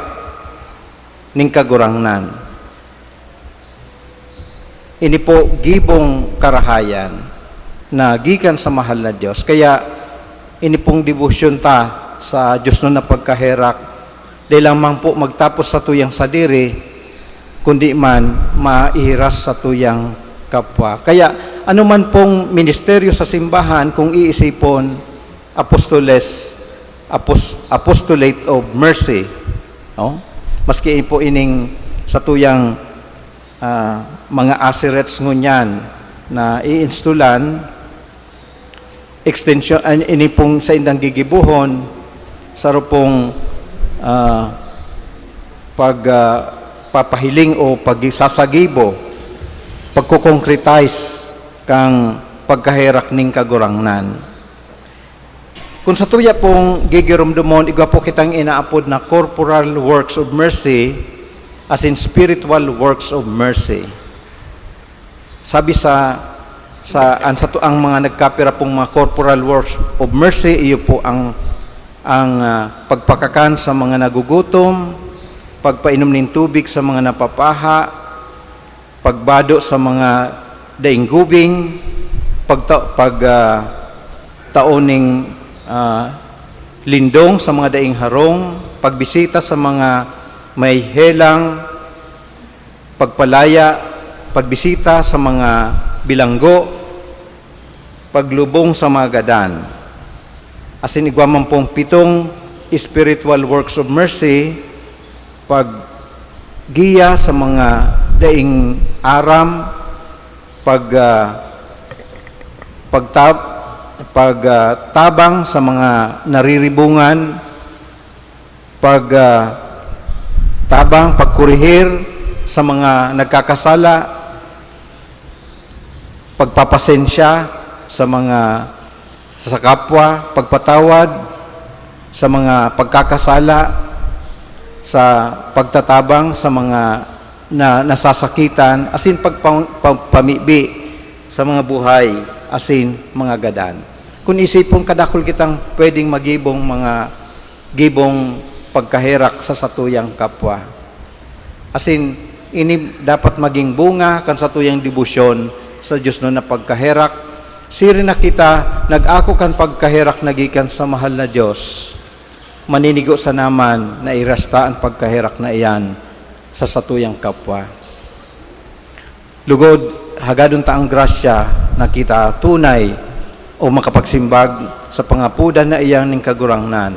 nin Kagurangnan. Ini po gibong karahayan na gikan sa mahal na Dios. Kaya ini pong debosyon ta sa Dios na pagkaherak, di lamang po magtapos sa tuyang sadiri, kundi man maihiras sa tuyang kapwa. Kaya ano man pong ministeryo sa simbahan, kung iisipon, apostoles, apos-, apostolate of mercy, no? Maski po ining sa tuyang, ah, mga asirets ngunyan na iinstulan, extension, an-, ini pong saindang gigibohon, Saro pong, ah, pag, ah, papahiling o pagsasagibo, pagko-concretize kan pagkaherak nin Kagurangnan. Kun satuya pong gigiromdomon, igwa po kitang inaapod na corporal works of mercy, asin spiritual works of mercy. Sabi sa, sa, an sato, ang mga nagkapira pong mga corporal works of mercy, iyo po ang, ang, ah, pagpakakan sa mga nagugutom, pagpainom nin tubig sa mga napapaha, pagbado sa mga daing gubing, pagta-, pag, ah, tao ning, ah, lindong sa mga daing harong, pagbisita sa mga may helang, pagpalaya, pagbisita sa mga bilanggo, paglubong sa mga gadan. Asin igwa man pong pitong spiritual works of mercy, paggiya sa mga daing aram, pag, ah, pagtab-, pag, ah, tabang sa mga nariribungan, pag, ah, tabang, pagkorehir sa mga nagkakasala, pagpapasensya sa mga, sa kapwa, pagpatawad sa mga pagkakasala, sa pagtatabang sa mga na, nasasakitan, asin pagpa-, pagpamibi sa mga buhay asin mga gadan. Kun isipon, kadakul kitang pwedeng magibong mga gibong pagkaherak sa satuyang kapwa. Asin, ini dapat magin bunga kan satuyang debosyon sa Dios na pagkaherak. Siring na kita nag-ako kan pagkaherak na gikan sa mahal na Dios, maninigo sana man na irasta an pagkaherak na iyan sa satuyang kapwa. Lugod, hagadon ta an grasya na kita tunay o makapagsimbag sa pangapodan na iyan nin Kagurangnan,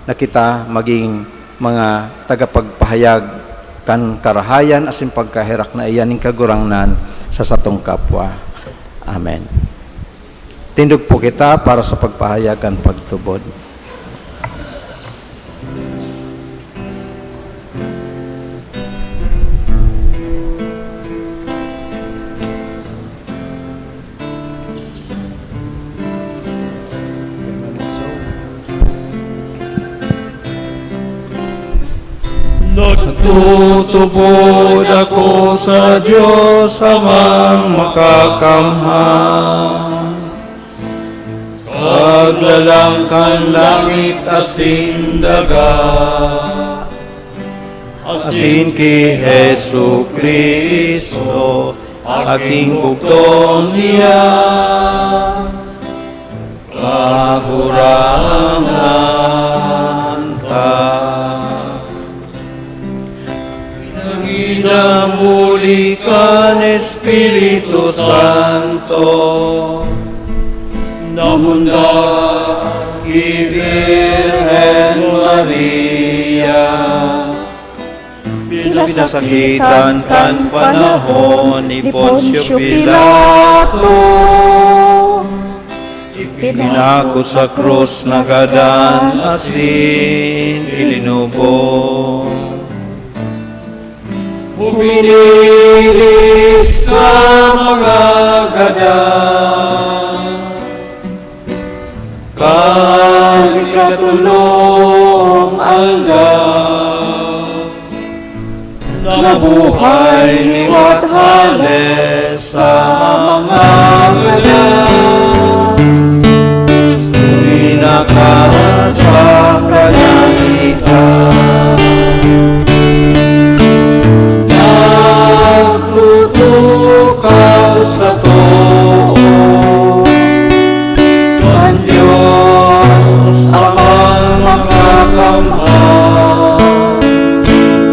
na kita magin mga tagapagpahayag kan karahayan asin pagkaherak na iyan nin Kagurangnan sa satong kapwa. Amen. Tindog po kita para sa pagpahayag kan pagtubod. Nagtutubod ako sa Dios Amang Makakamhan, Kaglalang kan langit asin daga, asin ki Jesu-Cristo, aking bugtong niya. Kagurangnan ta. Pinangidan huli kan Espiritu Santo, namundag ki Birhen Maria, pinasakitan kan panahon ni Poncio Pilato, ipinako sa krus, nagadan asin ilinubong. Huminilig sa mga gadan, kan ikatolong aldaw, nabuhay liwat hale sa mga ngadan. Suminakat sa kalangitan, nagtutukaw sa too kan Dios Amang Makakamhan.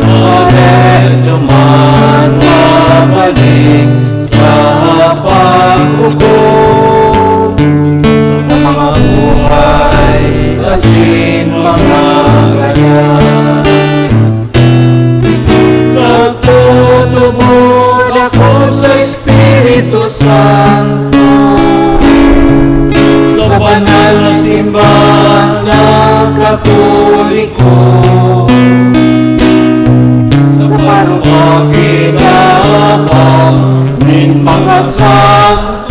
Amen. Duman mabalik sa paghukom sa mga buhay asin mga ngadan. Nagtutubod ako sa Espiritu Santo, sa banal na simbahan na katulad Sa parokya kinapang nin mga santos,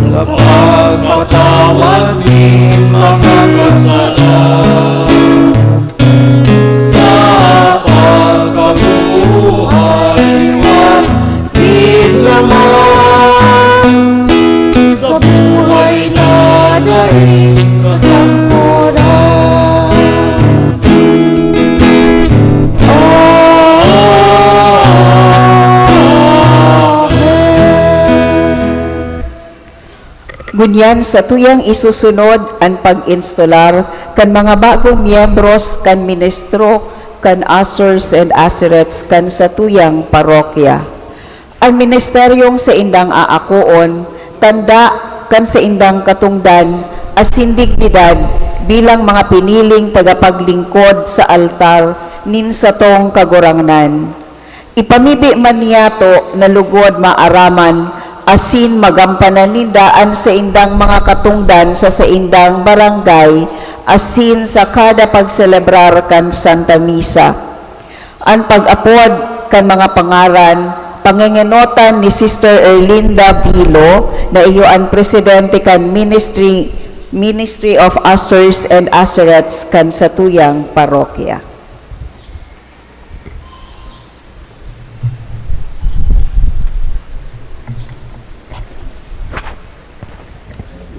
sa pagpatawad nin mga kasalan, sa pagkabuhay liwat nin laman, sa buhay na daing kasamponan. Amen. Ngunyan, satuyang isusunod an pag-instolar kan mga bagong miyembros kan ministro kan Ushers and Usherettes kan satuyang parokya. An ministeryong saindang aakoon, tanda kan saindang katongdan asin dignidad bilang mga piniling tagapaglingkod sa altar nin satong Kagurangnan. Ipamibi man niyato na lugod maaraman asin magampanan ninda an saindang mga katongdan sa saindang barangay asin sa kada pagselebrar kan Santa Misa. An pag-apod kan mga pangaran, pangengenotan ni Sister Erlinda Bilo, na iyo an presidente kan Ministry, Ministry of Ushers and Usherettes kan satuyang parokya.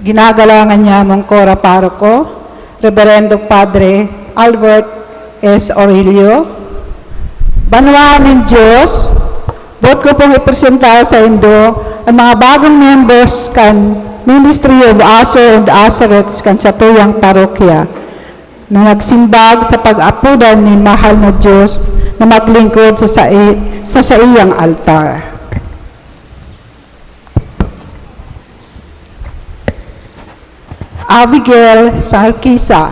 Ginagalangan niya mong Kora Paroko, Reverendo Padre Albert S. Aurelio. Banwaan nin Diyos, boot ko pong ipresenta sa indo ang mga bagong members kan Ministry of Usher and Usherettes kan satuyang parokya na nagsimbag sa pag-apodan nin mahal na Diyos na maglingkod sa sai-, sa saiyang altar. Abigail Sarkisa.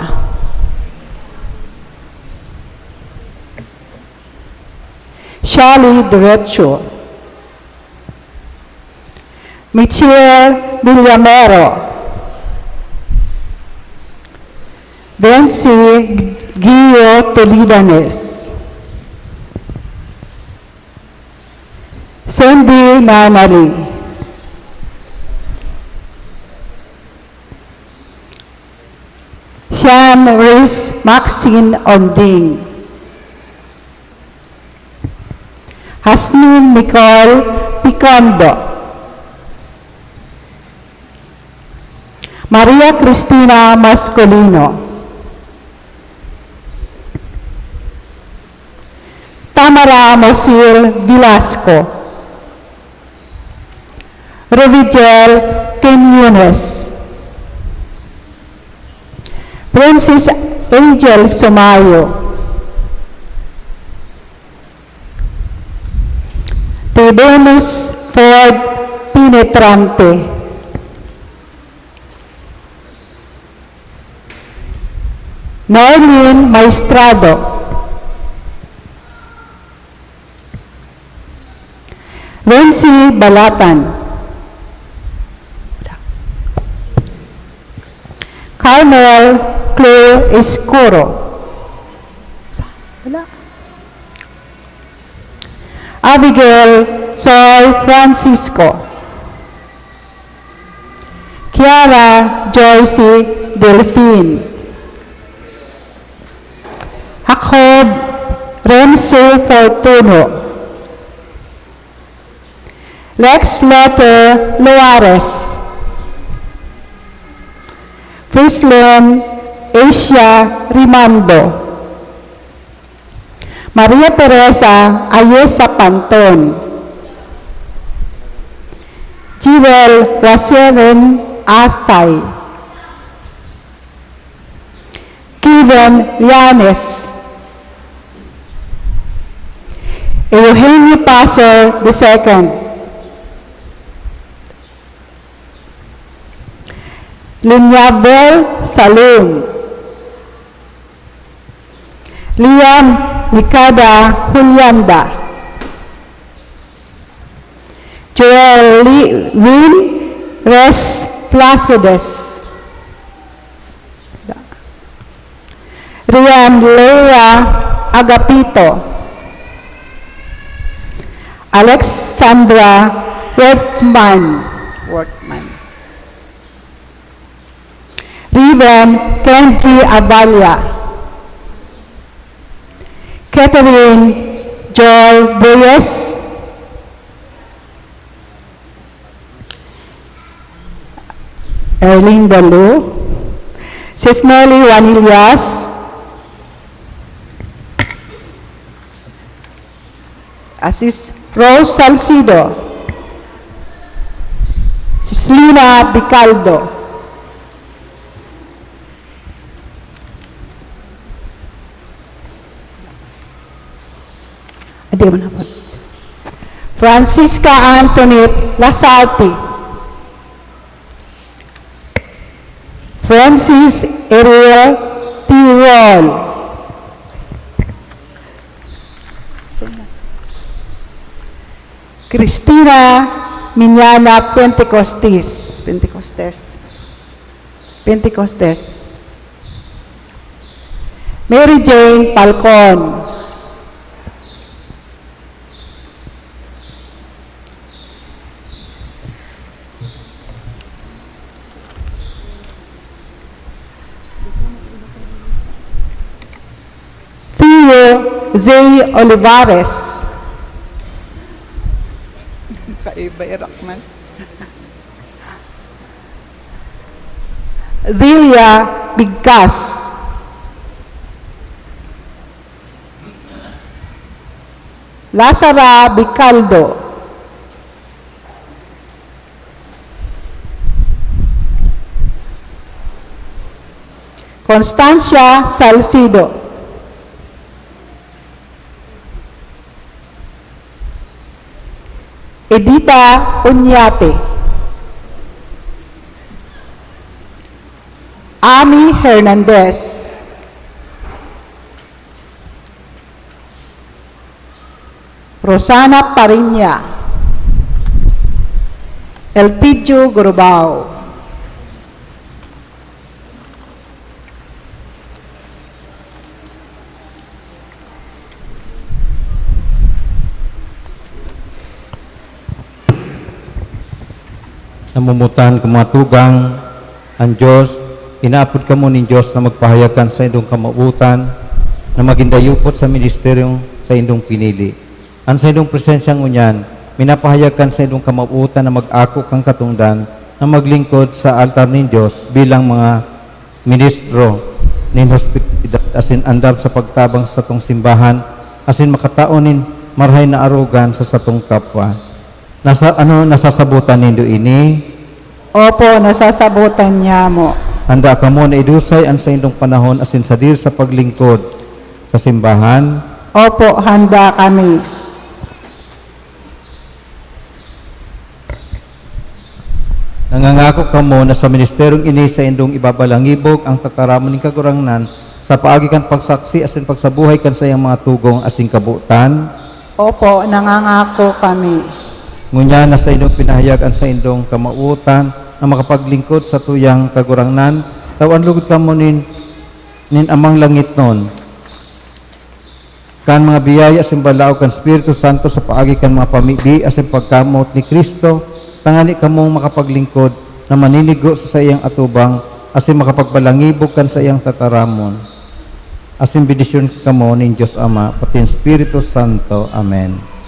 Shally Derecho. Michelle Villamero. Vency Gio Tolidanes. Sandy Nanali. Sian Reese Maxine Onding. Jasmine Nicole Picondo. Maria Cristina Mascolino. Tamara Mosil Velasco. Ruvigel Quiñones. Princess Angel Sumayo. Tidemus Ford Penetrante. Norlin Maestrado. Renzi Balatan. Carmel Claire Escuro. Wala. Abigail Sol Francisco. Kiara Joyce Delfin. Jacob Renzo Fortuno. Lex Lotter Loares. Frislin Asia Rimando. Maria Teresa Ayesa Panton. Jewel Raseven Asay. Kevin Llanes. Eugenio Pasor the second. Linyavel Salum. Liam Nikada Julianda. Joel Li-, Win Res Placides. Rian Leia Agapito. Alexandra Wertzman. Wertzman. Riven Kenji Aballa. Catherine Joy Reyes. Erlinda Lu. Sisneli Juan Ilias. Asis Rose Salcido. Sislina Bicaldo. Adi mo na po. Francisca Antoinette Lasarte. Francis Ariel Tirol. Christina Miñana Pentecostes. Pentecostes. Pentecostes. Mary Jane Falcon. Theo Zay Olivares. Kaiba, irak man. Delia Bigkas. Lazara Bicaldo. Constancia Salcido. Edita Uñate. Ami Hernandez. Rosana Pariña. Elpidio Gurubao. Namumutan kan mga tugang, an Dios, inaapod kamo nin Dios na magpahayag kan saindong kamawotan na magin dayupot sa ministeryong saindong pinili. An saindong presensya ngunyan, minapahayag kan saindong kamawotan na mag-ako kan katongdan na maglingkod sa altar nin Dios bilang mga ministro nin hospitalidad asin andam sa pagtabang sa satong simbahan asin makatao nin marahay na arogan sa satong kapwa. Nasa, ano, nasasabotan nindo ini? Opo, nasasabotan niamo. Handa kamo na idusay an saindong panahon asin sadiri sa paglingkod sa simbahan? Opo, handa kami. Nangangako kamo na sa ministeryong ini saindong ibabalangibog ang tataramon nin Kagurangnan sa paagi kan pagsaksi asin pagsabuhay kan saiyang mga tugang asin kabotan? Opo, nangangako kami. Ngunyan na saindong pinahayag an saindong kamawotan na makapaglingkod sa satuyang Kagurangnan, tawan logod kamo nin, nin Amang langitnon, kan mga biyaya asin balaog kan Espiritu Santo sa paagi kan mga pamibi asin pagkamoot ni Cristo, tangani kamong makapaglingkod na maninigo sa saiyang atubang asin makapagbalangibog kan saiyang tataramon. Asin bendisyon kamo nin Dios Ama, pati nin Espiritu Santo. Amen. Amen.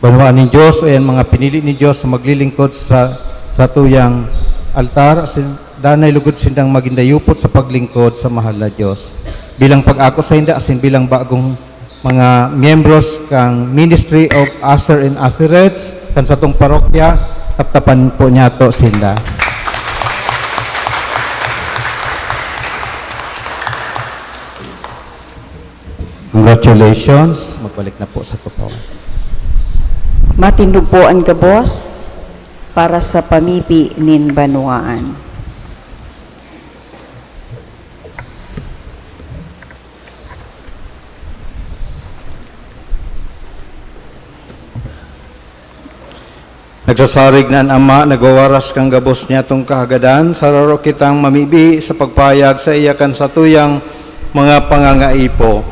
Banwaan nin Dios o an mga pinili nin Dios na maglilingkod sa satuyang altar, asin danay lugod sindang magin dayupot sa paglingkod sa mahal na Dios. Bilang pag-ako sainda asin bilang bagong mga miyembros kan Ministry of Usher and Usherettes kan satong parokya, taptapan po niyato sinda. Congratulations. Magbalik na po sa totoo. Matindog po an gabos para sa pamibi nin banwaan. Nagsasarig na an Ama, nagwawaras kan gabos niyatong kahagadan, sararo kitang mamibi sa pagpahayag saiya kan satuyang mga pangangaipo.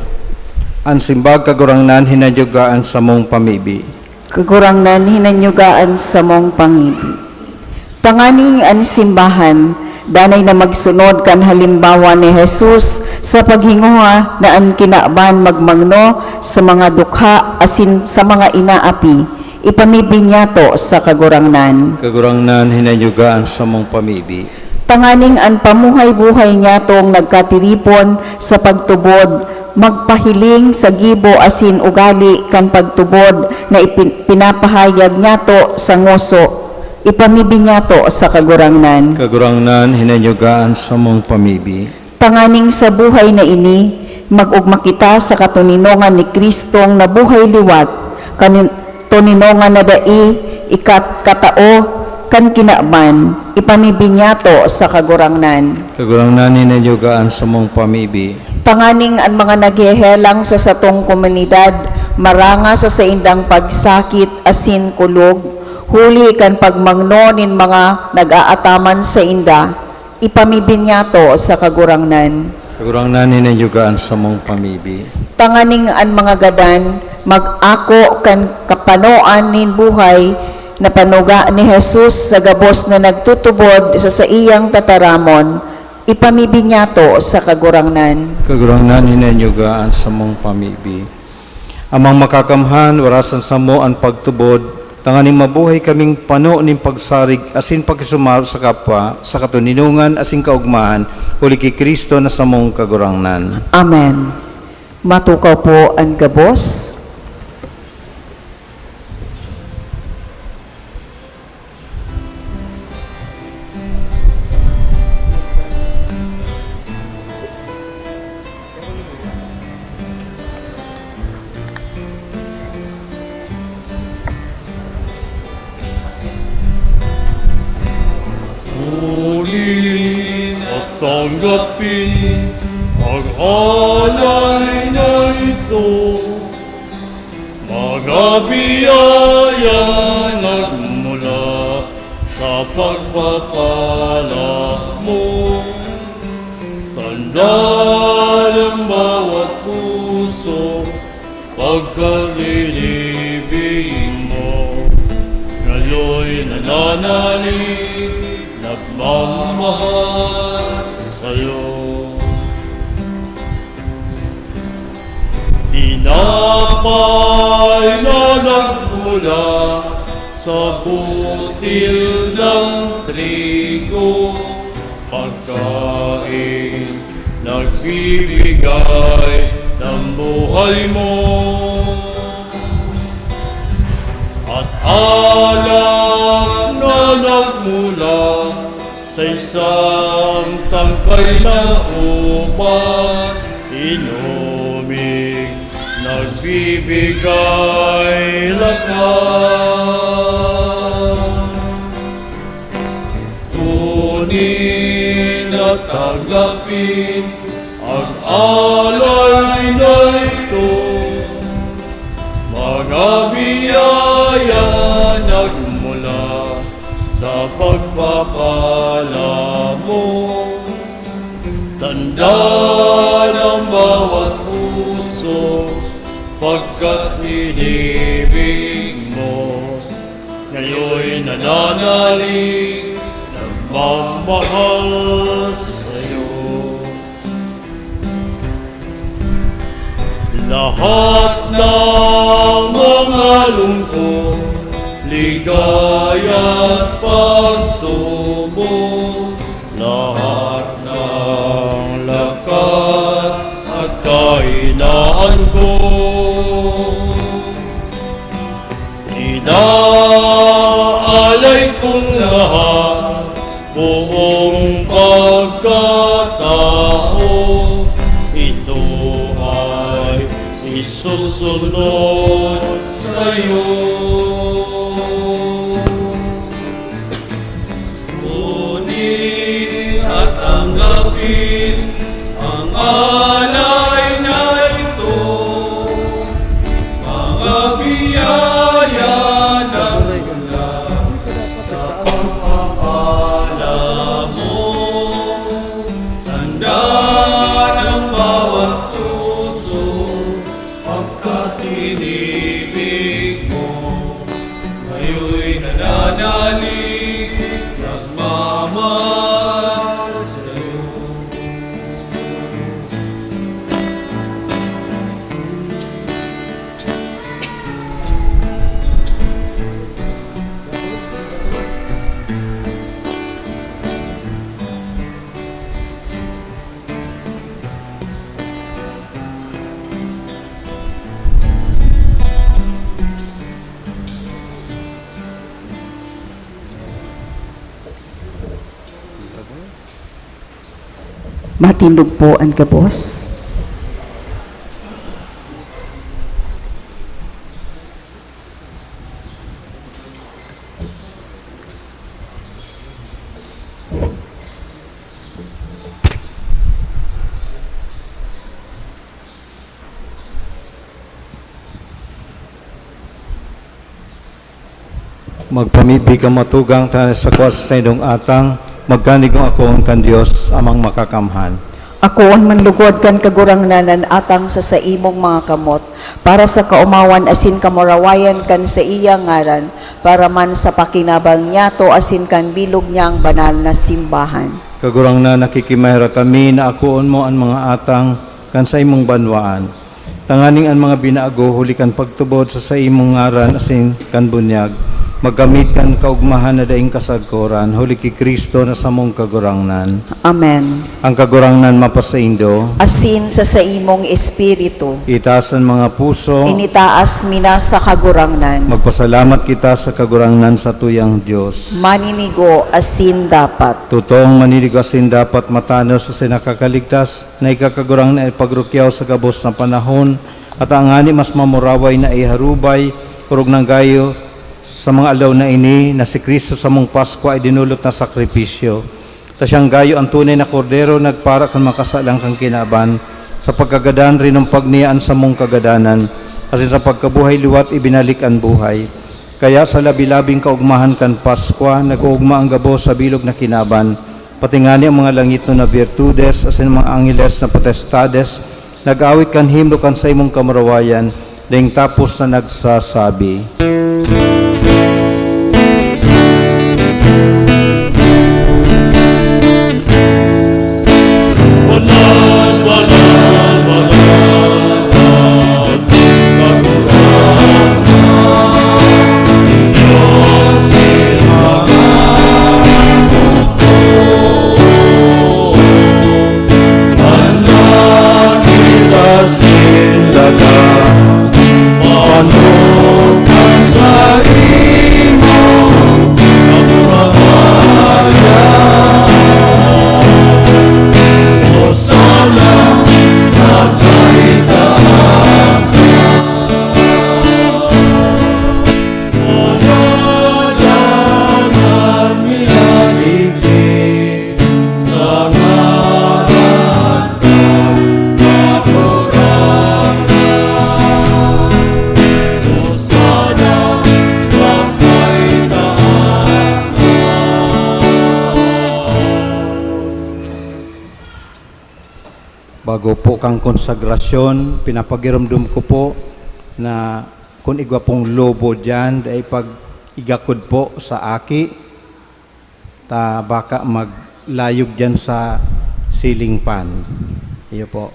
An simbag, Kagurangnan, hinanyuga an samong pamibi. Kagurangnan, hinanyuga an samong pamibi. Tanganing an simbahan, danay na magsunod kan halimbawa ni Jesus sa paghingoha na an kinaban magmangno sa mga dukha asin sa mga inaapi, ipamibi niyato sa Kagurangnan. Kagurangnan, hinanyuga an samong pamibi. Tanganing an pamuhay-buhay niyatong nagkatiripon sa pagtubod, magpahiling sa gibo asin ugali kan pagtubod na ipin-, pinapahayag niyato sa ngoso, ipamibi niyato sa Kagurangnan. Kagurangnan, hinanyuga an samong pamibi. Tanganing sa buhay na ini, mag-ogma kita sa katoninongan ni Cristong nabuhay liwat, kanin-, toninongan na dai ikat-, katao kan kinaban, ipamibi niyato sa Kagurangnan. Kagurangnan, hinanyuga an samong pamibi. Tanganing an mga naghehelang sa satong komunidad maranga sa saindang pagsakit asin kulog, huli kan pagmangno nin mga nag-aataman sainda, ipamibi niyato sa Kagurangnan. Kagurangnan, hinanyuga an samong pamibi. Tanganing an mga gadan mag-ako kan kapanoan nin buhay na panuga ni Jesus sa gabos na nagtutubod sa saiyang tataramon, ipamibi niyato sa Kagurangnan. Kagurangnan, hinanyuga an samong pamibi. Amang Makakamhan, warasan samo an pagtubod, tanganing mabuhay kaming pano nin pagsarig asin pakisumaro sa kapwa, sa katoninongan asin kaogmahan, huli ki Cristo na samong Kagurangnan. Amen. Matukaw po an gabos. Huli na tanggapin an alay na ito, mga biyaya nagmula sa pagpapala mo. Tanda ng bawat puso, pagkat inibig mo. Ngayon nananalig, nagmamahal sa'yo. Tinapay na nagmula sa butil ng trigo, pagkain nagbibigay ng buhay mo. At alak na nagmula sa isang tangkay na ubas, inuming nagbibigay lakas. Kunin at tanggapin ang alay na ito, mga biyaya nagmula sa pagpapala mo. Tanda ng bawat puso, pagkat inibig mo, ngayon nananalig, nagmamahal sa'yo. Lahat ng mga lungkot, ligaya at pagsubok, lahat ng lakas Naalay kong lahat, buong pagkatao, ito ay isusunod sa'yo. Kunin at tanggapin ang alay na ito, mga biyaya na mula sa pagpapala mo, tanda ng bawat puso pagkatinipig mo. Kayo'y nananalig, nagmamahal sa'yo. Matindog po an gabos. Magpamibi kamo, tugang ta sa sakwa sa saindong atang, magkanigong akoon kan Dios, Amang Makakamhan. Akoon man lugod kan Kagurangnan an atang sa saimong mga kamot, para sa kaomawan asin kamurawayan kan saiyang ngaran, para man sa pakinabang niyato asin kan bilog niyang banal na simbahan. Kagurangnan, nakikimaherak kami na akoon mo an mga atang kan saimong banwaan, tanganing an mga binago huli kan pagtubod sa saimong ngaran asin kan bunyag, magkamit kan kaogmahan na daing kasagkoran, huli ki Cristo na samong Kagurangnan. Amen. Ang Kagurangnan mapasaindo. Asin sa saimong espiritu. Itaas an mga puso. Initaas mi na sa Kagurangnan. Magpasalamat kita sa Kagurangnan, satuyang Dios. Maninigo asin dapat. Totoong maninigo asin dapat, matanos asin nakakaligtas, na ika, Kagurangnan, ipagrukyaw sa gabos na panahon, at ngani mas mamuraway na iharubay, orog nang gayo sa mga aldaw na ini, na si Cristo samong Paskwa ay dinulot na sakripisyo. Ta siyang gayo an tunay na Kordero nagpara kan mga kasalan kan kinaban. Sa pagkagadan, rinumpag niya an samong kagadanan, asin sa pagkabuhay liwat ibinalik an buhay. Kaya sa labi-labing kaogmahan kan Paskwa, nag-oogma an gabos sa bilog na kinaban, pati ngani an mga langitnon na birtudes asin an mga angheles na potestades nag-awit kan himno kan saimong kamurawayan, daing tapos na nagsasabi, "Banal, banal, banal, banal, Kagurangnan, Dios nin mga bukto." An langit asin daga, maonokan sa imong kamurawayan. Hosana sa kaitaasan. Nagdadangog mi sa ngaran kan Kagurangnan. Hosana sa kaitaasan. Bago po kan konsagrasyon, pinapagiromdom ko po na kun igwa pong lobo diyan, dai pag-igakod po sa aki, ta baka maglayog diyan sa ceiling fan. Iyo po.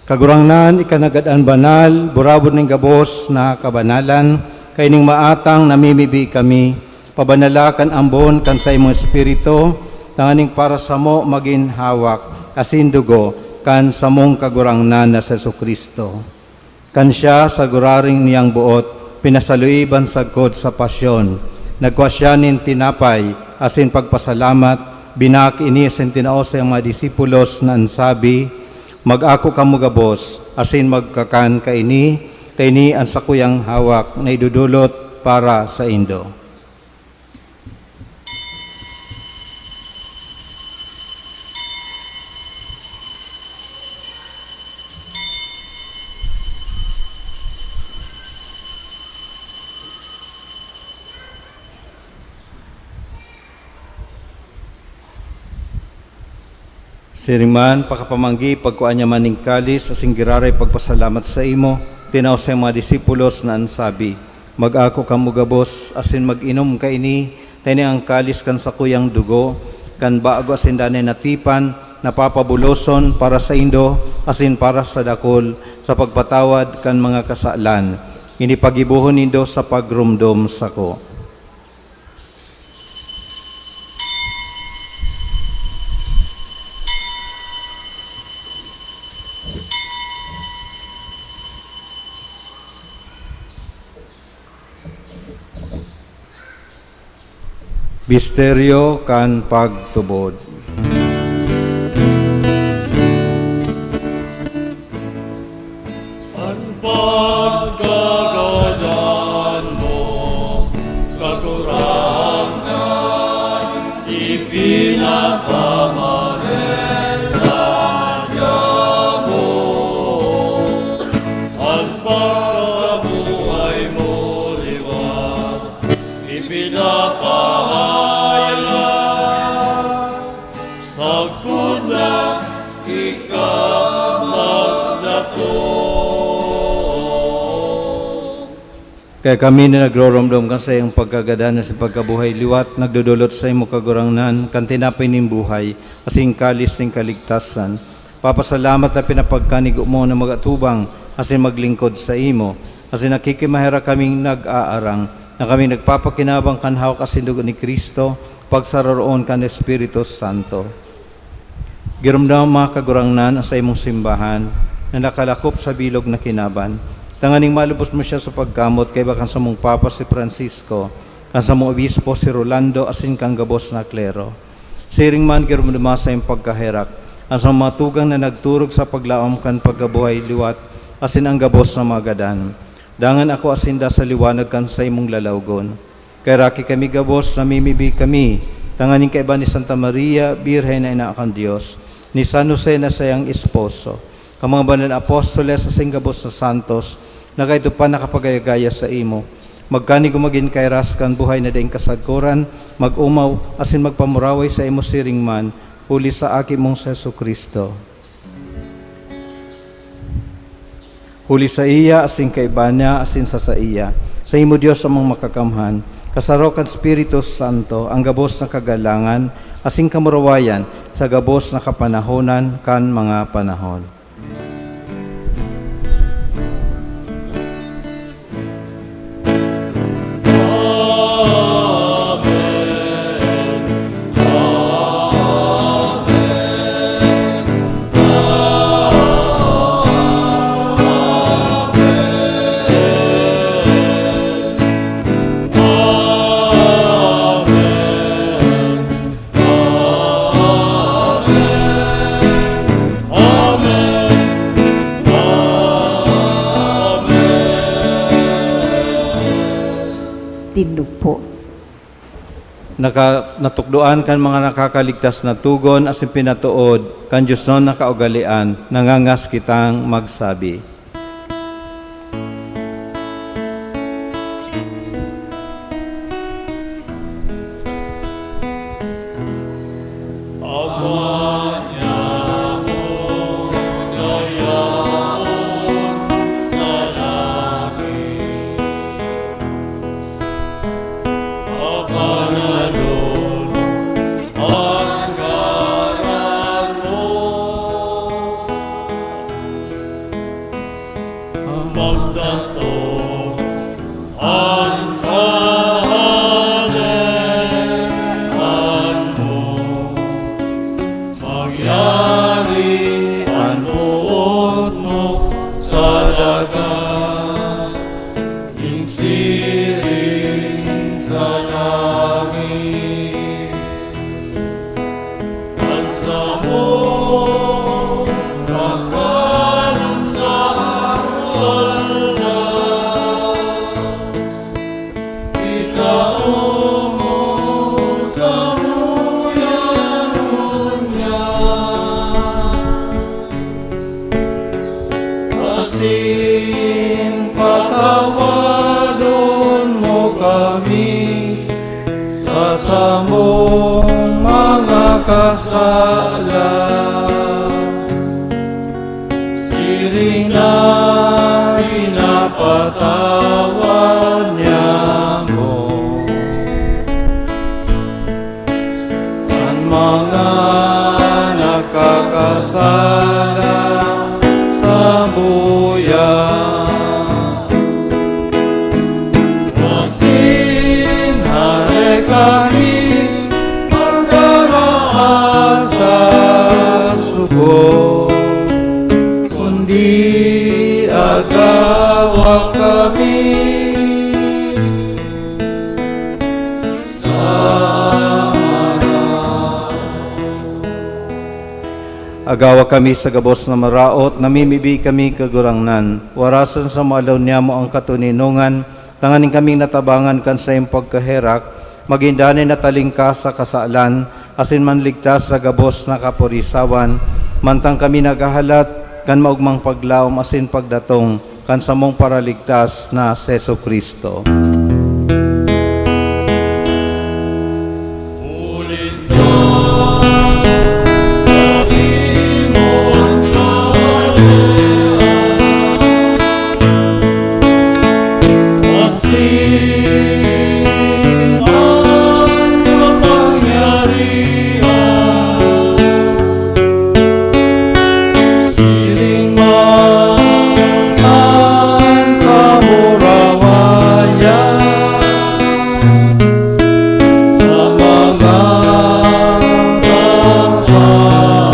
Kagurangnan, ika na gad an banal, burabod nin gabos na kabanalan, kaining maatang namimibi kami, pabanala kan ambon kan saimong Espiritu, tanganing para samo magin hawak asin dugo kan samong Kagurangnan na si Jesu-Cristo. Kan siya, sa guraring niyang boot, Pinasaluiban sagkod sa pasyon, nagkua siya nin tinapay asin pagpasalamat, binaak ini asin tinao sa iyang mga disipulos na an sabi, "Mag-ako kamo gabos asin magkakan kaini, ta ini an sakuyang hawak na idodolot para saindo." Siring man, pakapamanggi, pagkua niya man nin kalis asin giraray pagpasalamat saimo, tinao sa mga disipulos na an sabi, "Mag-ako kamo gabos asin mag-inom kaini, ta ini an kalis kan sakuyang dugo, kan bago asin danay na tipan, na papabuloson para saindo asin para sa dakul sa pagpatawad kan mga kasalan. Ini paggibohon nindo sa pagromdom sako." Misteryo kan pagtubod. An pagkagadan mo, Kagurangnan, ipinapamareta niamo. An pagkabuhay mo liwat, ipinapahayag, sagkod na ika magdakop. Kaya kami na nagroromdom kan saiyang pagkagadan asin pagkabuhay liwat, nagdodolot saimo, Kagurangnan, kan tinapay nin buhay asin kalis nin kaligtasan. Papasalamat na pinapagkanigo mo na mag-atubang asin maglingkod saimo, asin nakikimaherak kaming nag-aarang na kami nagpapakinabang kan hawak asin dugo ni Cristo, pagsaroroon kan Espiritu Santo. Giromdoma, Kagurangnan, an saimong simbahan na nakalakop sa bilog na kinaban, tanganing malubos mo siya sa pagkamot kaiba kan samong Papa si Francisco, kan samong Obispo si Rolando, asin kan gabos na klero. Siring man, giromdoma sa iyong pagkaherak an samong mga tugang na nagturog sa paglaom kan pagkabuhay liwat asin an gabos na mga gadan. Dangan akua sinda sa liwanag kan saimong lalawgon. Kaheraki kami gabos, namimibi kami, tanganing kaiba ni Santa Maria, Birhen na ina kan Dios, ni San Jose na saiyang esposo, kan mga banal na apostoles asin gabos na santos, na kaidto pa nakapagaya-gaya saimo, magkanigo magin kairas kan buhay na daing kasagkoran, mag-omaw asin magpamuraway saimo siring man, huli sa Aki mong si Jesu-Cristo. Huli saiya, asin kaiba niya, asin sa saiya, saimo, Dios Amang Makakamhan, kasaro kan Espiritu Santo, an gabos na kagalangan asin kamurawayan sa gabos na kapanahonan kan mga panahon. Amen. Amen. Amen. Tindog po. Naka-, natukdoan kan mga nakakaligtas na togon asin pinatood kan diosnon na kaugalean, nangangas kitang magsabi. Siring sa langit, an samong pagkanon sa aroaldaw, itao mo samuya ngunyan. Asin patawadon mo kami sa samong mga kasalan, siring na pinapatawad niamo an mga nakakasala samuya. Asin hare kami pagdaraan sa sugo, kundi agawa kami sa maraot. Agawa kami sa gabos na maraot, namimibi kami, Kagurangnan. Warasan sa maalaw niamo an katoninongan, tanganing kaming natabangan kan saiyang pagkaherak, magin danay na talingkas sa kasalan, asin manligtas sa gabos na kaporisawan, mantang kami naghahalat kan maogmang paglaom asin pagdatong kan samong Paraligtas na si Jesu-Cristo. Huli na sa imong kahalean, asin an kapangyarihan, siring man an kamurawayan sa mga panahon.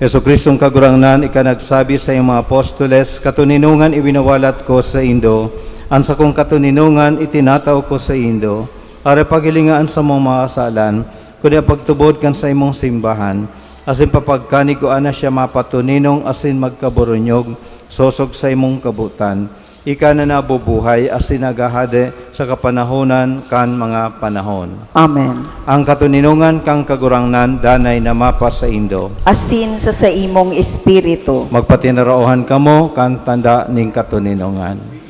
Jesu-Cristong Kagurangnan, ika nagsabi sa iyong mga apostoles, "Katoninongan iwinawalat ko saindo, an sakong katoninongan itinatao ko saindo." Aray, paghilinga an samong mga kasalan, kundi an pagtubod kan saimong simbahan, asin papagkanigua na siya mapatoninong asin magkaburunyog, sosog sa imong kabotan. Ika na nabubuhay asin naghahade sa kapanahonan kan mga panahon. Amen. An katoninongan kan Kagurangnan danay na mapasaindo. Asin sa saimong espiritu. Magpatinaraohan kamo kan tanda nin katoninongan.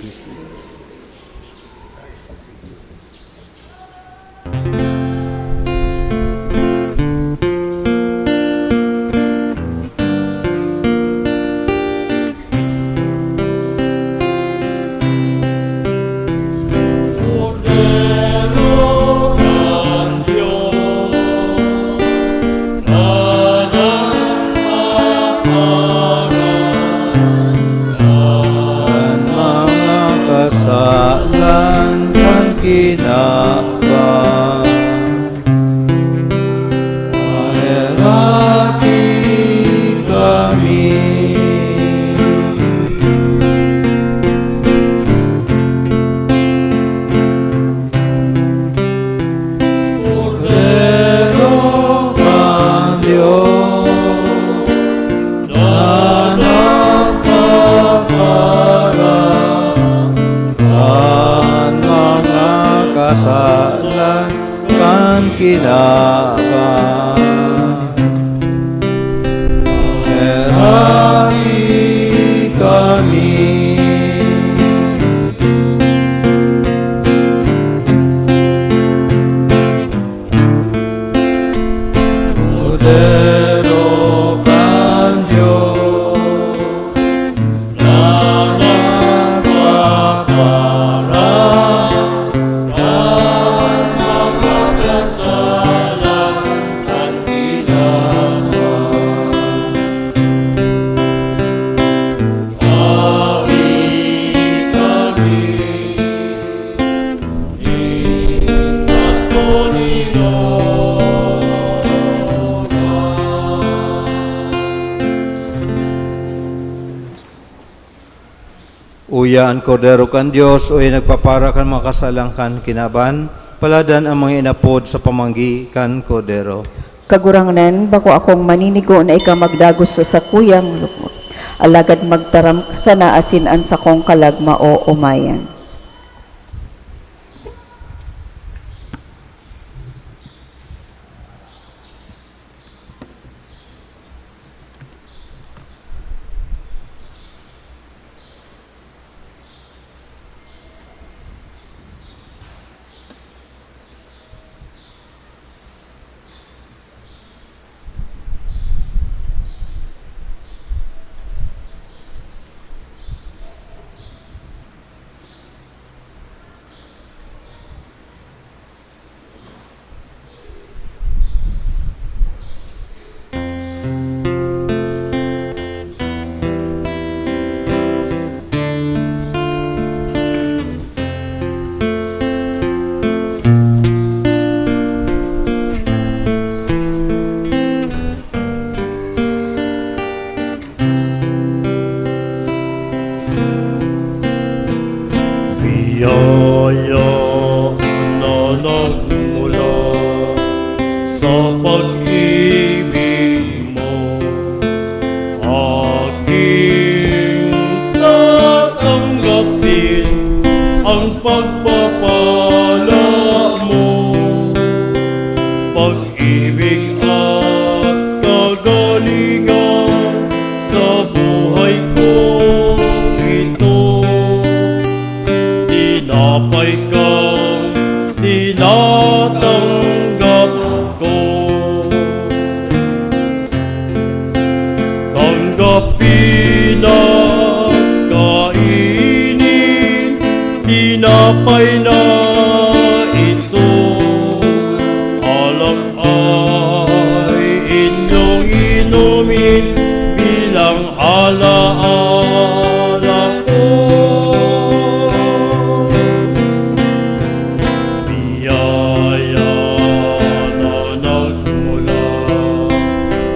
Kordero kan Dios, na nagpaparan kan mga kasalan kan kinaban. Maheraki kami. Kordero kan Dios, na nagpaparan kan mga kasalan kan kinaban. Maheraki kami. Kordero kan Dios, na nagpaparan kan mga kasalan kan Uya an Kordero kan Dios, uya nagpapara kan mga kasalan kan kinaban, paladan an mga inapod sa pamanggi kan Kordero. Kagurangnan, bako akong maninigo na ika magdagos sa sakuyang lukot, alagad magtaram ka sana asin an sakong kalag maoomayan. Biyaya na nagmula sa pag-ibig mo, aking tatanggapin ang pagpapala mo. Pag-ibig at kagalingan sa buhay kong ito. Tinapay kang tinatanggap ko. Tanggapin at kainin, tinapay na ito. Alak ay inyong inumin bilang alaala ko. Biyaya na nagmula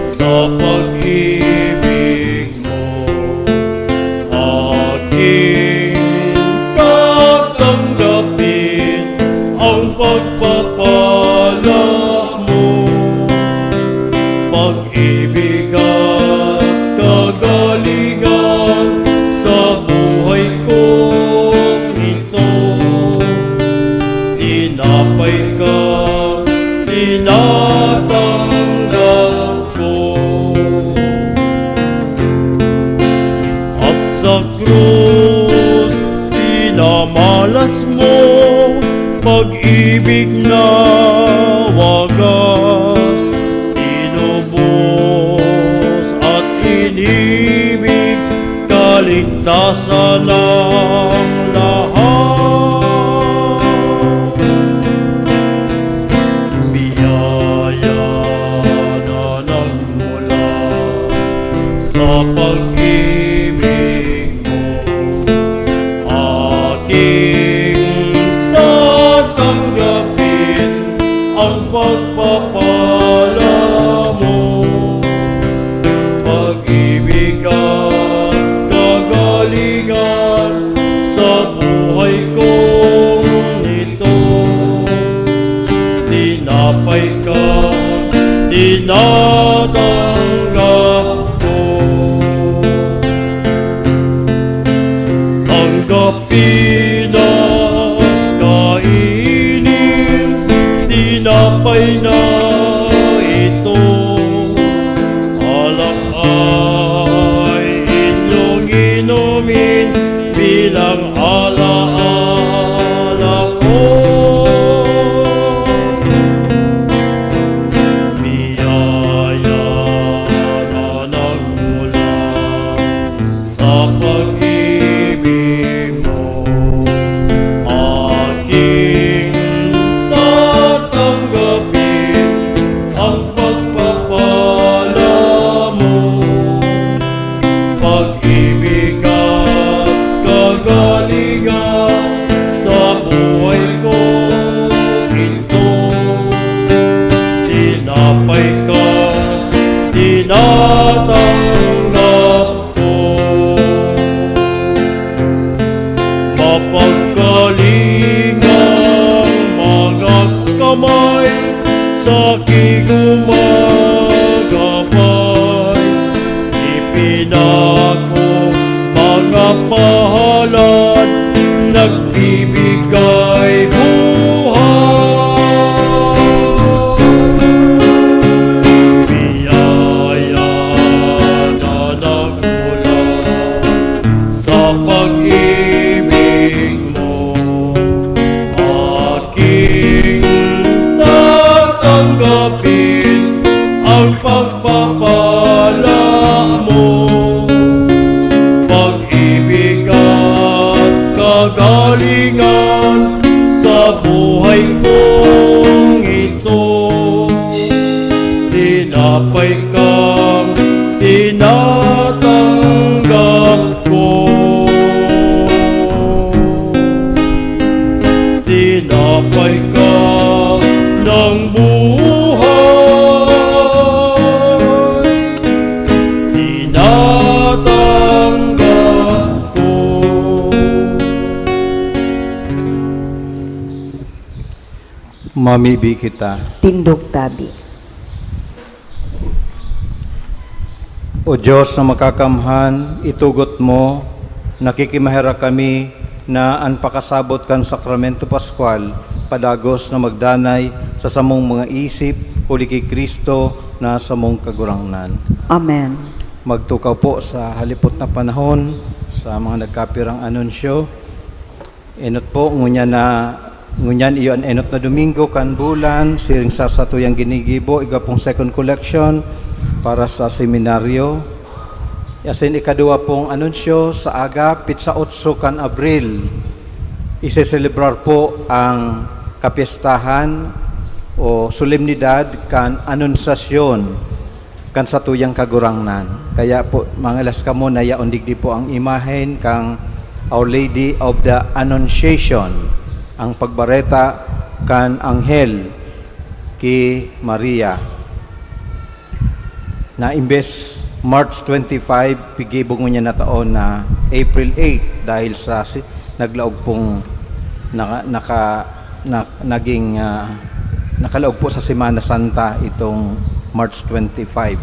sa pag-ibig mo, aking tatanggapin ang pagpapala mo. Pag-ibig at kagalingan sa buhay kong ito. Tinapay ka, tinatanggap ko. At sa krus, pinamalas mo, pag-ibig na wagas. Tinubos at inibig, kaligtasan ng lahat. Biyaya na nagmula sa pag-ibig mo, aking tatanggapin ang pagpapala mo. Pag-ibig at kagalingan sa buhay kong ito. Tinapay ka, tinatanggap ko. Tanggapin at kainin, tinapay na ito. Alak ay inyong inumin bilang alaala ko. Biyaya na nagmula sa pag-ibig mo, aking tatanggapin ang pagpapala mo. Pag-ibig at kagalingan sa buhay ko, ito, tinapay ka, tinatanggap ko. Mahalad, nagbibigay buhay. Biyaya na nagmula sa pag-ibig mo. Aking tatanggapin ang pagpapala mo. Pag-ibig at kagalingan sa buhay kong ito. Tinapay kang tinatanggap ko. Tinapay ka ng buhay, tinatanggap ko. Mamibi kita. Tindog tabi. O Diyos na makakamhan, itugot mo, nakikimaherak kami na an pakasabot kan Sakramento Pascual padagos na magdanay sa samong mga isip, huli ki Cristo na samong Kagurangnan. Amen. Magtukaw po sa halipot na panahon sa mga nagkapirang anunsyo. Enot po, ngunyan na, ngunyan iyo an enot na Domingo kan bulan, siring sa satuyang ginigibo, igwa pong second collection para sa seminaryo. Asin ikaduwa pong anunsyo, sa aga, pitsa otso kan Abril, iseselebrar po ang kapyestahan o solemnidad kan Anunciacion kan satuyang Kagurangnan. Kaya po, mangalas kamo na yaon digdi po ang imahen kan Our Lady of the Annunciation, ang pagbareta kan anghel ki Maria, na imbes March twenty-five, gigibo ngunyan na taon na April eight, dahil sa si-, naglaog pong naka-, naka-, na-, naging, ah, nakalaog po sa Semana Santa itong March twenty-five.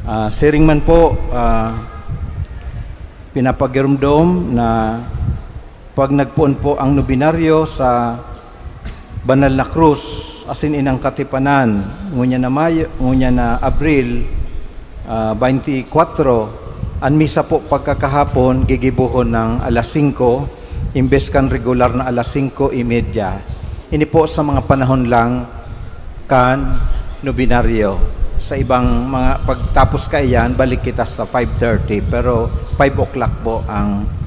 Ah, siring man po, ah, pinapagiromdom na pag nagpoon po ang nobinaryo sa Banal na Krus asin Inang Katipanan, ngunyan na Mayo, ngunyan na Abril, ah, twenty-four, an misa po pagkakahapon gigibohon ng alas singko, imbes kan regular na alas singko y media. Ini po sa mga panahon lang kan nobinaryo. Sa ibang mga, pagtapos kaiyan, balik kita sa five thirty, pero five o'clock po ang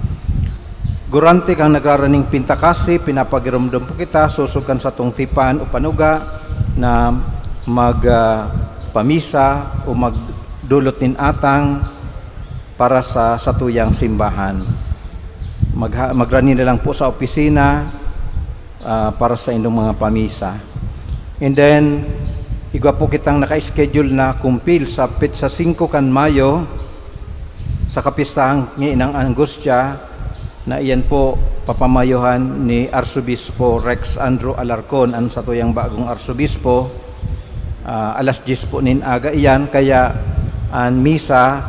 Gurante kang nagraraning pintakasi, pinapagiromdom po kita, sosog kan satong tipan o panuga na mag, ah, pamisa o magdulot nin atang para sa satuyang simbahan. Magha-, magrani na lang po sa opisina, ah, para sa indong mga pamisa. And then, igwa po kitang naka-schedule na kumpil sa petsa singko kan Mayo, sa kapistahan ni Inang Angustia, na iyan po papamayohan ni Arsobispo Rex Andrew Alarcon, an satuyang bagong arsobispo. Ah, alas dyes po nin aga iyan, kaya an misa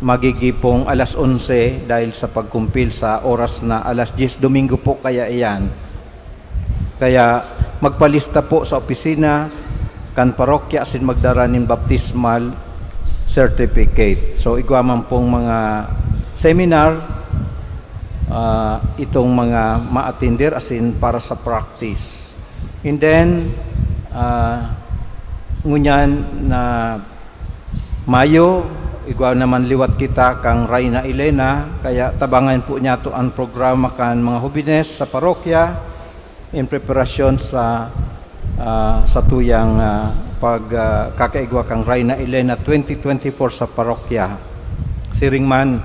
magigipong alas onse dahil sa pagkumpil sa oras na alas dyes, Domingo po kaya iyan. Kaya magpalista po sa opisina kan parokya asin magdara nin baptismal certificate. So, igwa man pong mga seminar, ah, itong mga ma-attender asin para sa practice. And then, ah, ngunyan na Mayo, igwa naman liwat kita kan Reina Elena, kaya tabangan po niyato an programa kan mga hobines sa parokya in preparasyon sa, ah, satuyang, ah, pag, ah, kakaigwa kan Reina Elena twenty twenty-four sa parokya. Siring man,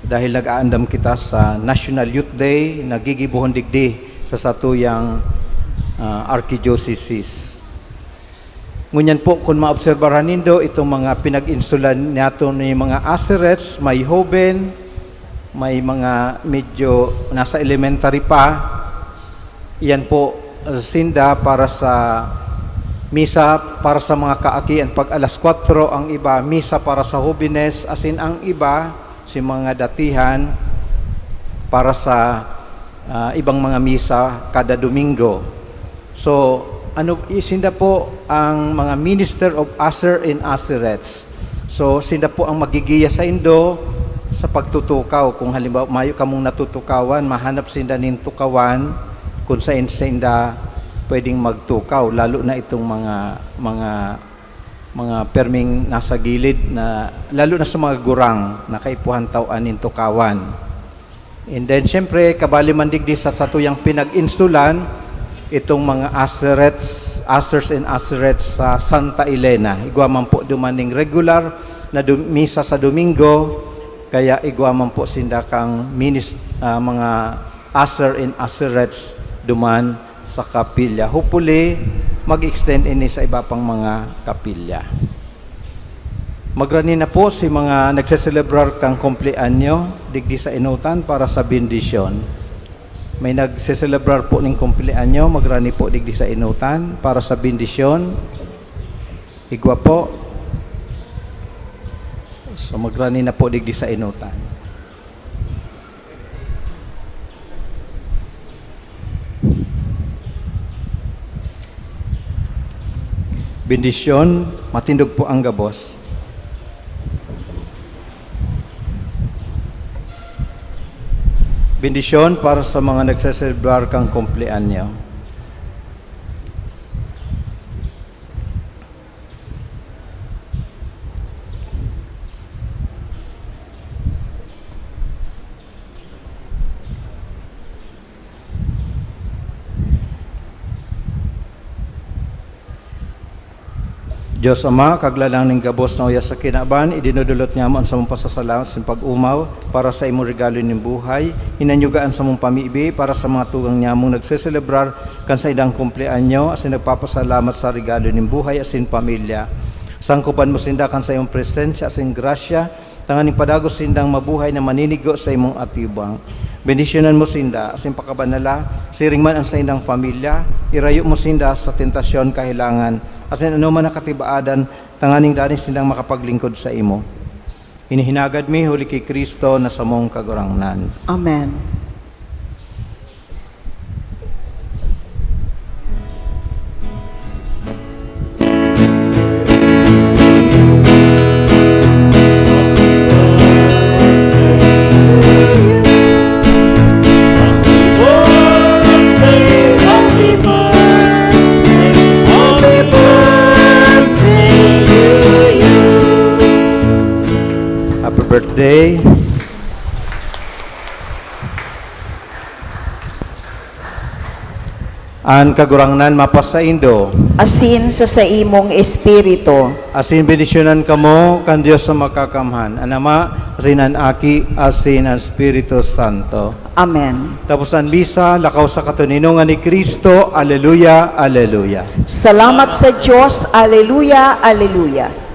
dahil nag-aandam kita sa National Youth Day, na gigibohon digdi sa satuyang, ah, archidioceses. Ngunyan po, kun maobserbaran nindo itong mga pinag-insulan nato ni mga asirets, may hoben, may mga medyo nasa elementary pa. Iyan po, uh, sinda para sa misa, para sa mga kaakian pag alas kwatro, ang iba misa para sa hobines, asin ang iba si mga datihan para sa, ah, ibang mga misa kada Domingo. So, ano, i-, sinda po ang mga minister of usher and usherettes. So, sinda po ang magigiya saindo sa pagtutukaw. Kung halimbawa, mayo kamong natutukawan, mahanap sinda nin tukawan kung sain sinda pwedeng magtukaw, lalo na itong mga, mga, mga perming nasa gilid na, lalo na sa mga gurang na kaipuhan tawan nin tukawan. And then, siyempre, kabali man digdi sa satuyang pinag-insulan, itong mga usherettes, ushers and usherettes sa Santa Elena. Igwa man po duman ning regular na dum-, misa sa Domingo, kaya igwa man po sinda kang minis-, ah, mga usher and usherettes duman sa kapilya. Hopefully, mag-extend ini sa iba pang mga kapilya. Magrani na po si mga nagseselebrar kan kumpleanyo digdi sa inutan para sa bendisyon. May nagseselebrar po ning kumpleanyo, magrani po digdi sa inutan para sa bendisyon. Igwa po. So, magrani na po digdi sa inutan. Bendisyon, matindog po ang gabos. Bendisyon para sa mga nagseselebrar kan kumpleanyo. Dios Ama, Kaglalang nin gabos na uyas sa kinaban, idinodolot niamo an samong pasasalamat asin pag-omaw para sa imong regalo nin buhay. Hinanyuga an samong pamibi para sa mga tugang nyamong nagseselebrar kan saindang kumpleanyo, asin nagpapasalamat sa regalo nin buhay asin pamilya. Sangkopan mo sinda kan saimong presensya asin grasya, tanganing padagos sindang mabuhay na maninigo sa imong atubang. Bendisyonan mo sinda asin pakabanala, siring man an saindang pamilya. Irayo mo sinda sa tentasyon, kahelangan, asin anoman na katibaadan, tanganing danay sindang makapaglingkod saimo. Ini hinagad mi huli ki Cristo na samong Kagurangnan. Amen. Happy birthday. An Kagurangnan mapasaindo. Asin sa saimong espiritu. Asin bendisyonan kamo kan Dios na Makakamhan, an Ama, asin an Aki, asin an Espiritu Santo. Amen. Tapos an misa, lakaw sa katoninongan ni Cristo. Aleluya, aleluya. Salamat sa Dios. Aleluya, aleluya.